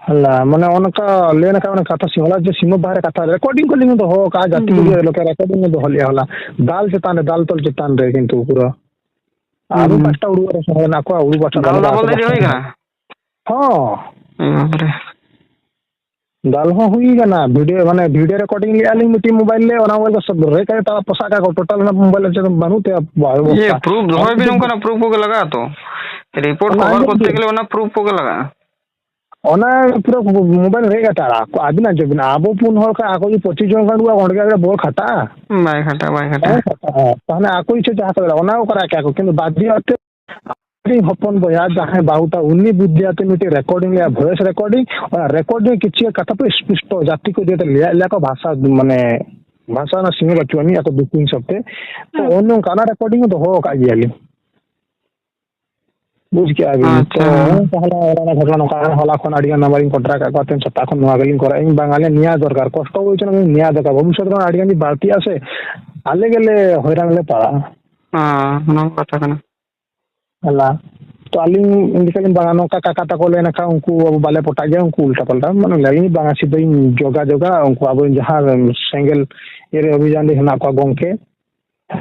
ᱦᱚᱞᱟ, ᱢᱟᱱᱮ, ᱚᱱᱠᱟ ᱞᱟᱹᱭ ᱞᱮᱠᱷᱟᱱ, ᱚᱱᱟ ᱠᱟᱛᱷᱟ ᱥᱤᱢᱟᱹ ᱵᱟᱦᱟ ᱨᱮ ᱠᱟᱛᱷᱟ, recording ᱠᱚᱞᱤᱧ ᱫᱚᱦᱚ ᱠᱟᱜᱼᱟ, ᱡᱟᱹᱛᱤ ᱦᱩᱸ᱾ ᱠᱚᱜᱮ ᱞᱮᱠᱟ recording ᱞᱤᱧ ᱫᱚᱦᱚ ᱞᱮᱜᱼᱟ ᱦᱚᱞᱟ᱾ ᱫᱟᱞ ᱪᱮᱛᱟᱱ ᱨᱮ, ᱫᱟᱞ ᱛᱚᱞ ᱪᱮᱛᱟᱱ ᱨᱮ ᱠᱤᱱᱛᱩ ᱯᱩᱨᱟᱹ᱾ ᱟᱨ ᱦᱩᱸ᱾ ᱯᱟᱸᱪᱴᱟ ᱩᱲᱩ ᱨᱮ ᱥᱚᱢᱚᱭ ᱢᱮᱱᱟᱜ ᱠᱚᱣᱟ, ᱩᱲᱩ ᱯᱟᱸᱪᱴᱟ ᱫᱟᱞ ᱫᱟᱞ ᱫᱟᱵᱚᱞ ᱫᱚ ᱡᱮ ᱦᱩᱭ ᱠᱟᱱᱟ? ᱦᱚᱸ᱾ ᱮ ᱵᱟᱵᱨᱮ᱾ ᱫᱟᱞ ᱦᱚᱸ ᱦᱩᱭ ᱠᱟᱱᱟ, video, ᱢᱟᱱᱮ, video recording ᱞᱮᱜᱼᱟ ᱞᱤᱧ ᱢᱤᱫᱴᱤᱡ mobile ᱨᱮ, ᱚᱱᱟ mobile ᱫᱚ ᱥᱚᱵ ᱨᱮ ᱠᱟᱛᱮ ᱛᱟᱣ ᱯᱚᱥᱟᱜ ᱠᱟᱜ ᱠᱚ, total ᱚᱱᱟ mobile ᱨᱮ ᱪᱮᱫ ᱵᱟᱹᱱᱩᱜ ᱛᱟᱭᱟ ᱤᱭᱟᱹ, ᱚᱵᱚᱥᱛᱟ᱾ proof ᱟᱨ ᱫᱚᱦᱚᱭ ᱵᱤᱱ, ᱢᱤᱫᱴᱤᱡ ᱚᱱᱠᱟᱱᱟᱜ proof ᱠᱚᱜᱮ ᱞᱟᱜᱟᱜᱼᱟ ᱛᱚ᱾ report ᱚᱱᱟ ᱠᱚ ᱚᱞ ᱟᱸᱡᱚᱢ ᱠᱚᱨᱛᱮ ᱵᱤᱱ᱾ ᱜᱮᱞᱮ ᱚᱱᱟ proof ᱠᱚᱜᱮ ᱞᱟᱜᱟᱜᱼᱟ᱾ ᱚᱱᱟ ᱯᱩᱨᱟᱹ mobile ᱨᱮᱜᱮ ᱠᱟᱴᱟᱜᱼᱟ᱾ ᱟᱹᱵᱤᱱ ᱟᱸᱡᱚᱢ ᱵᱤᱱ, ᱟᱵᱚ ᱯᱩᱱ ᱦᱚᱲ ᱠᱷᱟᱱ ᱟᱠᱚ ᱡᱩᱫᱤ ᱯᱚᱸᱪᱤᱥ ᱡᱚᱱ ᱠᱷᱟᱱ ᱚᱸᱰᱮ ᱜᱮ ᱵᱚᱞ ᱠᱷᱟᱴᱟᱜᱼᱟ? ᱵᱟᱭ ᱠᱷᱟᱴᱟᱜᱼᱟ, ᱵᱟᱭ ᱠᱷᱟᱴᱟᱜᱼᱟ᱾ ᱵᱟᱭ ᱠᱷᱟᱴᱟᱜᱼᱟ᱾ ᱛᱟᱦᱚᱞᱮ ᱟᱠᱚ ᱤᱪᱪᱷᱟᱹ ᱡᱟᱦᱟᱸ ᱠᱚ ᱫᱟᱲᱮᱭᱟᱜᱼᱟ, ᱚᱱᱟ ᱠᱚ ᱠᱚᱨᱟᱣ ᱠᱮᱭᱟ ᱠᱚ, ᱠᱤᱱᱛᱩ ᱵᱟᱫᱽ ᱫᱤᱭᱮ ᱟᱹᱰᱤ ᱦᱚᱯᱚᱱ ᱵᱚᱭᱦᱟ ᱡᱟᱦᱟᱸᱭ ᱵᱟᱹᱦᱩ ᱴᱟ, ᱩᱱᱤ ᱵᱩᱫᱽᱫᱷᱤ ᱟᱛᱮ ᱢᱤᱫᱴᱮᱡ recording ᱞᱮᱜᱼᱟ, voice recording᱾ ᱚᱱᱟ recording ᱠᱤᱪᱷᱩ ᱠᱟᱛᱷᱟ ᱯᱩᱨᱟᱹ ᱥᱯᱚᱥᱴᱚ ᱡᱟᱛᱮ ᱠᱚ ᱡᱟᱛᱮ ᱞᱟᱹᱭᱟ, ᱞᱟᱹᱭᱟ ᱠᱚ ᱵᱷᱟᱥᱟ, ᱢᱟᱱᱮ, ᱵᱷᱟᱥᱟ ᱨᱮᱱᱟᱜ ᱥᱤᱢᱟᱹ ᱵᱟᱹᱪᱩᱜ ᱟᱹᱱᱤᱡ, ᱟᱠᱚ ᱫᱩᱠ ᱦᱤᱥᱟᱹᱵ ᱛᱮ᱾ ᱛᱚ, ᱦᱩᱸ᱾ ᱚᱱᱮ ᱚᱱᱠᱟ ᱚᱱᱟ recording ᱦᱚᱸ ᱫᱚᱦᱚ ᱟᱠᱟᱫ ᱜᱮᱭᱟᱞᱤᱧ᱾ ᱵᱩᱡᱽ ᱠᱮᱜᱼᱟ ᱵᱤᱱ? ᱛᱚ, ᱟᱪᱪᱷᱟ, ᱦᱮᱸ᱾ ᱛᱟᱦᱚᱞᱮ ᱚᱱᱟ ᱜᱷᱚᱴᱚᱱᱟ ᱱᱚᱝᱠᱟ, ᱦᱚᱞᱟ ᱠᱷᱚᱱ ᱟᱹᱰᱤ ᱜᱟᱱ ᱱᱟᱢᱵᱟᱨᱤᱧ ᱠᱚᱱᱴᱨᱟᱠᱴ ᱟᱠᱟᱫ ᱠᱚᱣᱟ, ᱛᱮᱦᱮᱧ ᱥᱮᱛᱟᱜ ᱠᱷᱚᱱ ᱱᱚᱣᱟ ᱜᱮᱞᱤᱧ ᱠᱚᱨᱟᱣᱮᱫᱼᱟ᱾ ᱤᱧ ᱵᱟᱝ, ᱟᱞᱮ ᱱᱮᱭᱟ ᱫᱚᱨᱠᱟᱨ, ᱠᱚᱥᱴᱚ ᱵᱩᱡᱷᱟᱹᱣ ᱠᱟᱱᱟ, ᱱᱮᱭᱟ ᱫᱚᱨᱠᱟᱨ᱾ ᱵᱷᱚᱵᱤᱥᱥᱚᱛ ᱨᱮ ᱟᱹᱰᱤ ᱜᱟᱱ ᱡᱩᱫᱤ ᱵᱟᱹᱲᱛᱤᱜᱼᱟ ᱥᱮ, ᱟᱞᱮ ᱜᱮᱞᱮ ᱦᱚᱭᱨᱟᱱ ᱞᱮ ᱯᱟᱲᱟᱜᱼᱟ᱾ ᱦᱮᱸ, ᱚᱱᱟ ᱢᱟ ᱠᱟᱛᱷᱟ ᱠᱟᱱᱟ᱾ ᱦᱮᱞᱟ᱾ ᱛᱚ, ᱟᱹᱞᱤᱧ ᱤᱱᱟᱹ ᱠᱷᱟᱱ ᱵᱟᱝᱟ, ᱱᱚᱝᱠᱟ ᱠᱟᱠᱟ ᱛᱟᱠᱚ ᱞᱟᱹᱭ ᱞᱮᱠᱷᱟᱱ ᱩᱱᱠᱩ ᱟᱵᱚ ᱵᱟᱞᱮ ᱯᱚᱴᱟᱜ ᱜᱮᱭᱟ, ᱩᱱᱠᱩ ᱩᱞᱴᱟ ᱯᱟᱞᱴᱟ᱾ ᱢᱟᱱᱮ, ᱞᱟᱹᱭ ᱟᱹᱞᱤᱧ ᱵᱟᱝᱟ, ᱥᱤᱫᱷᱟᱹᱧ ᱡᱳᱜᱟᱡᱳᱜᱟ, ᱩᱱᱠᱩ ᱟᱵᱚ ᱡᱟᱦᱟᱸ ᱥᱮᱸᱜᱮᱞ ᱤᱭᱟᱹ ᱨᱮ ᱚᱵᱷᱤᱡᱟᱱ ᱨᱮ ᱦᱮᱱᱟᱜ ᱠᱚᱣᱟ ᱜᱚᱝᱠᱮ᱾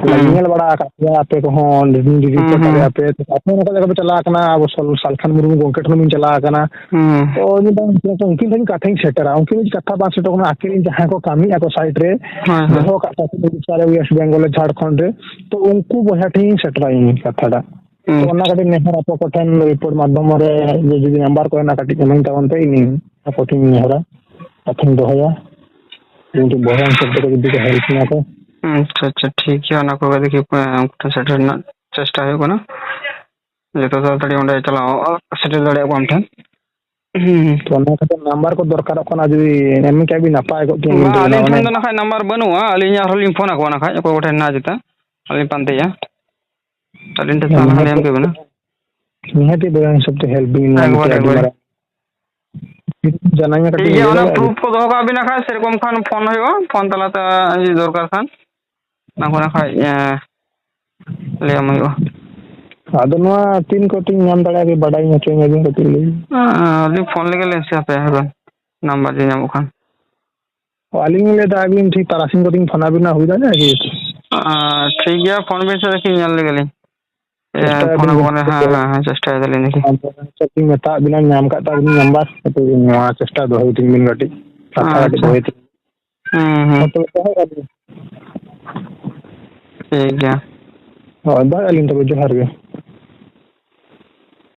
ᱦᱩᱸ᱾ ᱧᱮᱞ ᱵᱟᱲᱟ ᱟᱠᱟᱫ ᱯᱮᱭᱟ ᱟᱯᱮ ᱠᱚᱦᱚᱸ, ᱦᱩᱸ, ᱦᱩᱸ᱾ ᱟᱯᱮ, ᱟᱯᱮ ᱚᱱᱟ ᱠᱚ ᱡᱟᱭᱜᱟ ᱯᱮ ᱪᱟᱞᱟᱣ ᱟᱠᱟᱱᱟ, ᱟᱵᱚ ᱥᱟᱞ-, ᱥᱟᱞᱠᱷᱟᱱ ᱢᱩᱨᱢᱩ ᱜᱚᱝᱠᱮ ᱴᱷᱮᱱ ᱵᱤᱱ ᱪᱟᱞᱟᱣ ᱟᱠᱟᱱᱟ᱾ ᱦᱩᱸ᱾ ᱛᱚ, ᱩᱱᱤ ᱫᱚ ᱩᱱᱠᱤᱱ ᱴᱷᱮᱱ ᱠᱟᱛᱷᱟᱧ ᱥᱮᱴᱮᱨᱟ, ᱩᱱᱠᱤᱱ ᱡᱩᱫᱤ ᱠᱟᱛᱷᱟ ᱵᱟᱝ ᱥᱮᱴᱮᱨᱚᱜ ᱠᱟᱱᱟ, ᱟᱹᱠᱤᱱ ᱨᱮᱱ ᱡᱟᱦᱟᱸᱭ ᱠᱚ ᱠᱟᱹᱢᱤᱭᱮᱫᱼᱟ ᱠᱚ ᱥᱟᱭᱤᱰ ᱨᱮ, ᱦᱳᱭ, ᱦᱳᱭ᱾ ᱫᱚᱦᱚ ᱟᱠᱟᱫ ᱠᱚᱣᱟ ᱠᱚ ᱩᱲᱤᱥᱥᱟ ᱨᱮ, ᱣᱮᱥᱴ ᱵᱮᱝᱜᱚᱞ ᱨᱮ, ᱡᱷᱟᱲᱠᱷᱚᱸᱰ ᱨᱮ, ᱛᱚ, ᱩᱱᱠᱩ ᱵᱚᱭᱦᱟ ᱴᱷᱮᱱ ᱤᱧ ᱥᱮᱴᱮᱨᱟ ᱤᱧ ᱠᱟᱛᱷᱟᱴᱟᱜ᱾ ᱦᱩᱸ᱾ ᱛᱚ, ᱚᱱᱟ ᱠᱟᱹᱴᱤᱡ ᱱᱮᱦᱚᱨ ᱟᱯᱮ ᱠᱚᱴᱷᱮᱱ ᱨᱤᱯᱳᱨᱴ ᱢᱟᱫᱽᱫᱷᱚᱢ ᱨᱮ ᱡᱩᱫᱤ ᱱᱟᱢᱵᱟᱨ ᱠᱚ ᱦᱮᱱᱟᱜ, ᱠᱟᱹᱴᱤᱡ ᱮᱢᱟᱹᱧ ᱛᱟᱵᱚᱱ ᱯᱮ, ᱤᱧ ᱟᱠᱚ ᱴᱷᱮᱱ ᱱᱮᱦᱚᱨᱟ, ᱠᱟᱛᱷᱟᱧ ᱫᱚᱦᱚᱭᱟ᱾ ᱠᱤᱱᱛᱩ ᱵᱚᱭᱦᱟ ᱦᱤᱥᱟᱹᱵ ᱛᱮ ᱡᱩᱫᱤ ᱠᱚ ᱦᱮᱞᱯ ᱢᱮᱭᱟ ᱠᱚ᱾ ᱟᱪᱪᱷᱟ, ᱟᱪᱪᱷᱟ, ᱴᱷᱤᱠ ᱜᱮᱭᱟ, ᱚᱱᱟ ᱠᱚᱜᱮ ᱫᱮᱠᱷᱤ, ᱮᱸ, ᱩᱱᱠᱩ ᱴᱷᱮᱱ ᱥᱮᱴᱮᱨ ᱨᱮᱱᱟᱜ ᱪᱮᱥᱴᱟ ᱦᱩᱭᱩᱜ ᱠᱟᱱᱟ, ᱡᱚᱛᱚ ᱛᱟᱲᱟᱛᱟᱲᱤ ᱚᱸᱰᱮ ᱪᱟᱞᱟᱣ ᱥᱮᱴᱮᱨ ᱫᱟᱲᱮᱭᱟᱜᱼᱟ ᱠᱚ ᱟᱢ ᱴᱷᱮᱱ᱾ ᱦᱩᱸ, ᱦᱩᱸ᱾ ᱛᱚ, ᱚᱱᱟ ᱠᱷᱟᱹᱛᱤᱨ ᱱᱟᱢᱵᱟᱨ ᱠᱚ ᱫᱚᱨᱠᱟᱨᱚᱜ ᱠᱟᱱᱟ, ᱡᱩᱫᱤ ᱮᱢ ᱠᱮᱭᱟ ᱵᱤᱱ ᱱᱟᱯᱟᱭ ᱠᱚᱜ ᱠᱮᱭᱟ, ᱵᱟᱝ, ᱠᱤᱱᱛᱩ ᱚᱱᱟ ᱟᱹᱞᱤᱧ ᱢᱟᱱᱮ ᱴᱷᱮᱱ ᱫᱚ ᱱᱟᱠᱷᱟᱡ ᱱᱟᱢᱵᱟᱨ ᱵᱟᱹᱱᱩᱜᱼᱟ, ᱟᱹᱞᱤᱧ ᱟᱨᱦᱚᱸ ᱞᱤᱧ ᱯᱷᱳᱱ ᱟᱠᱚᱣᱟ ᱱᱟᱠᱷᱟᱡ, ᱚᱠᱚᱭ ᱠᱚᱴᱷᱮᱱ ᱦᱮᱱᱟᱜᱼᱟ ᱡᱮᱛᱟ, ᱟᱹᱞᱤᱧ ᱯᱟᱱᱛᱮᱭᱟ᱾ ᱟᱹᱞᱤᱧ ᱴᱷᱮᱱ ᱥᱟᱞᱟᱜ ᱱᱤᱦᱟᱹᱛ ᱞᱤᱧ ᱮᱢ ᱠᱮᱵᱤᱱᱟ᱾ ᱱᱤᱦᱟᱹᱛᱤ ᱵᱚᱭᱦᱟ ᱦᱤᱥᱟᱹᱵ ᱛᱮ ᱦᱮᱞᱯ ᱵᱤᱱ ᱧᱟᱢ ᱮᱠᱵᱟᱨᱮ, ᱠᱮᱭᱟ, ᱟᱹᱰᱤ ᱮᱠᱵᱟᱨᱮ᱾ ᱢᱟᱨᱟᱝ᱾ ᱡᱟᱱᱟᱧ ᱢᱮ ᱴᱷᱤᱠ ᱠᱟᱹᱴᱤᱡ ᱜᱮᱭᱟ, ᱤᱭᱟᱹ ᱚᱱᱟ ᱫᱟᱲᱮᱭᱟᱜᱼᱟ ᱵᱤᱱ? ᱯᱨᱩᱯᱷ ᱠᱚ ᱫᱚᱦᱚ ᱠᱟᱜ ᱵᱤᱱ ᱱᱟᱠᱷᱟᱡ, ᱥᱮᱨᱚᱠᱚᱢ ᱠᱷᱟᱱ ᱯᱷᱳᱱ ᱦᱩᱭᱩᱜᱼᱟ, ᱯᱷᱳᱱ ᱛᱟᱞᱟᱛᱮ ᱡᱩᱫᱤ ᱫᱚᱨᱠᱟᱨ ᱠᱷᱟᱱ᱾ ᱚᱱᱟ ᱠᱚ ᱱᱟᱠᱷᱟᱡ, ᱮᱸ, ᱞᱟᱹᱭ ᱟᱢ ᱦᱩᱭᱩᱜᱼᱟ᱾ ᱟᱫᱚ ᱱᱚᱣᱟ ᱛᱤᱱ ᱠᱚᱛᱮᱧ ᱧᱟᱢ ᱫᱟᱲᱮᱭᱟᱜᱼᱟ, ᱵᱟᱰᱟᱭ ᱦᱚᱪᱚᱧ ᱟᱹᱵᱤᱱ ᱠᱟᱹᱴᱤᱡ ᱞᱟᱹᱭ ᱵᱤᱱ᱾ ᱟᱹᱞᱤᱧ ᱯᱷᱳᱱ ᱞᱮᱜᱮ ᱞᱤᱧ ᱥᱮ ᱦᱟᱯᱮ ᱦᱟᱯᱮ ᱱᱟᱢᱵᱟᱨ ᱡᱮ ᱧᱟᱢᱚᱜ ᱠᱷᱟᱱ᱾ ᱚ, ᱟᱹᱞᱤᱧ ᱞᱤᱧ ᱞᱟᱹᱭᱫᱟ, ᱟᱹᱵᱤᱱ ᱴᱷᱤᱠ ᱛᱟᱨᱟᱥᱤᱧ ᱠᱚᱛᱮᱧ ᱯᱷᱳᱱ ᱟᱹᱵᱤᱱᱟ, ᱦᱩᱭ ᱫᱟᱲᱮᱭᱟᱜᱼᱟ ᱠᱤ? ᱟᱸ, ᱴᱷᱤᱠ ᱜᱮᱭᱟ, ᱯᱷᱳᱱ ᱵᱤᱱ ᱥᱮ ᱫᱮᱠᱷᱤ ᱧᱮᱞ ᱞᱮᱜᱮ ᱞᱤᱧ᱾ ᱮ, ᱪᱮᱥᱴᱟᱭᱟᱵᱤᱱ ᱯᱷᱳᱱ ᱟᱵᱚᱱᱟ, ᱦᱮᱸ, ᱦᱮᱸ, ᱦᱮᱸ, ᱪᱮᱥᱴᱟᱭ ᱫᱟᱞᱤᱧ ᱫᱮᱠᱷᱤ᱾ ᱟᱫᱚ ᱪᱮᱫ ᱞᱤᱧ ᱢᱮᱛᱟᱜ ᱵᱤᱱᱟ, ᱧᱟᱢ ᱠᱟᱜ ᱛᱟᱵᱤᱱ ᱱᱟᱢᱵᱟᱨ, ᱠᱟᱹᱴᱤᱡ ᱱᱚᱣᱟ ᱪᱮᱥᱴᱟ ᱫᱚᱦᱚᱭ ᱛᱤᱧ ᱵᱤᱱ ᱠᱟᱹᱴᱤᱡ, ᱠᱟᱛᱷᱟ ᱠᱟᱹᱴᱤᱡ ᱟᱪᱪᱷᱟ᱾ ᱫᱚᱦᱚᱭ ᱛᱤᱧ᱾ ᱦᱩᱸ, ᱦᱩᱸ᱾ ᱦᱮᱸ, ᱛᱚᱵᱮ ᱫᱚᱦᱚᱭᱮᱫᱼᱟ ᱞᱤᱧ᱾ ᱴᱷᱤᱠ ᱜᱮᱭᱟ᱾ ᱦᱳᱭ, ᱫᱚᱦᱚᱭᱮᱫᱼᱟ ᱞᱤᱧ ᱛᱚᱵᱮ, ᱡᱚᱦᱟᱨ ᱜᱮ᱾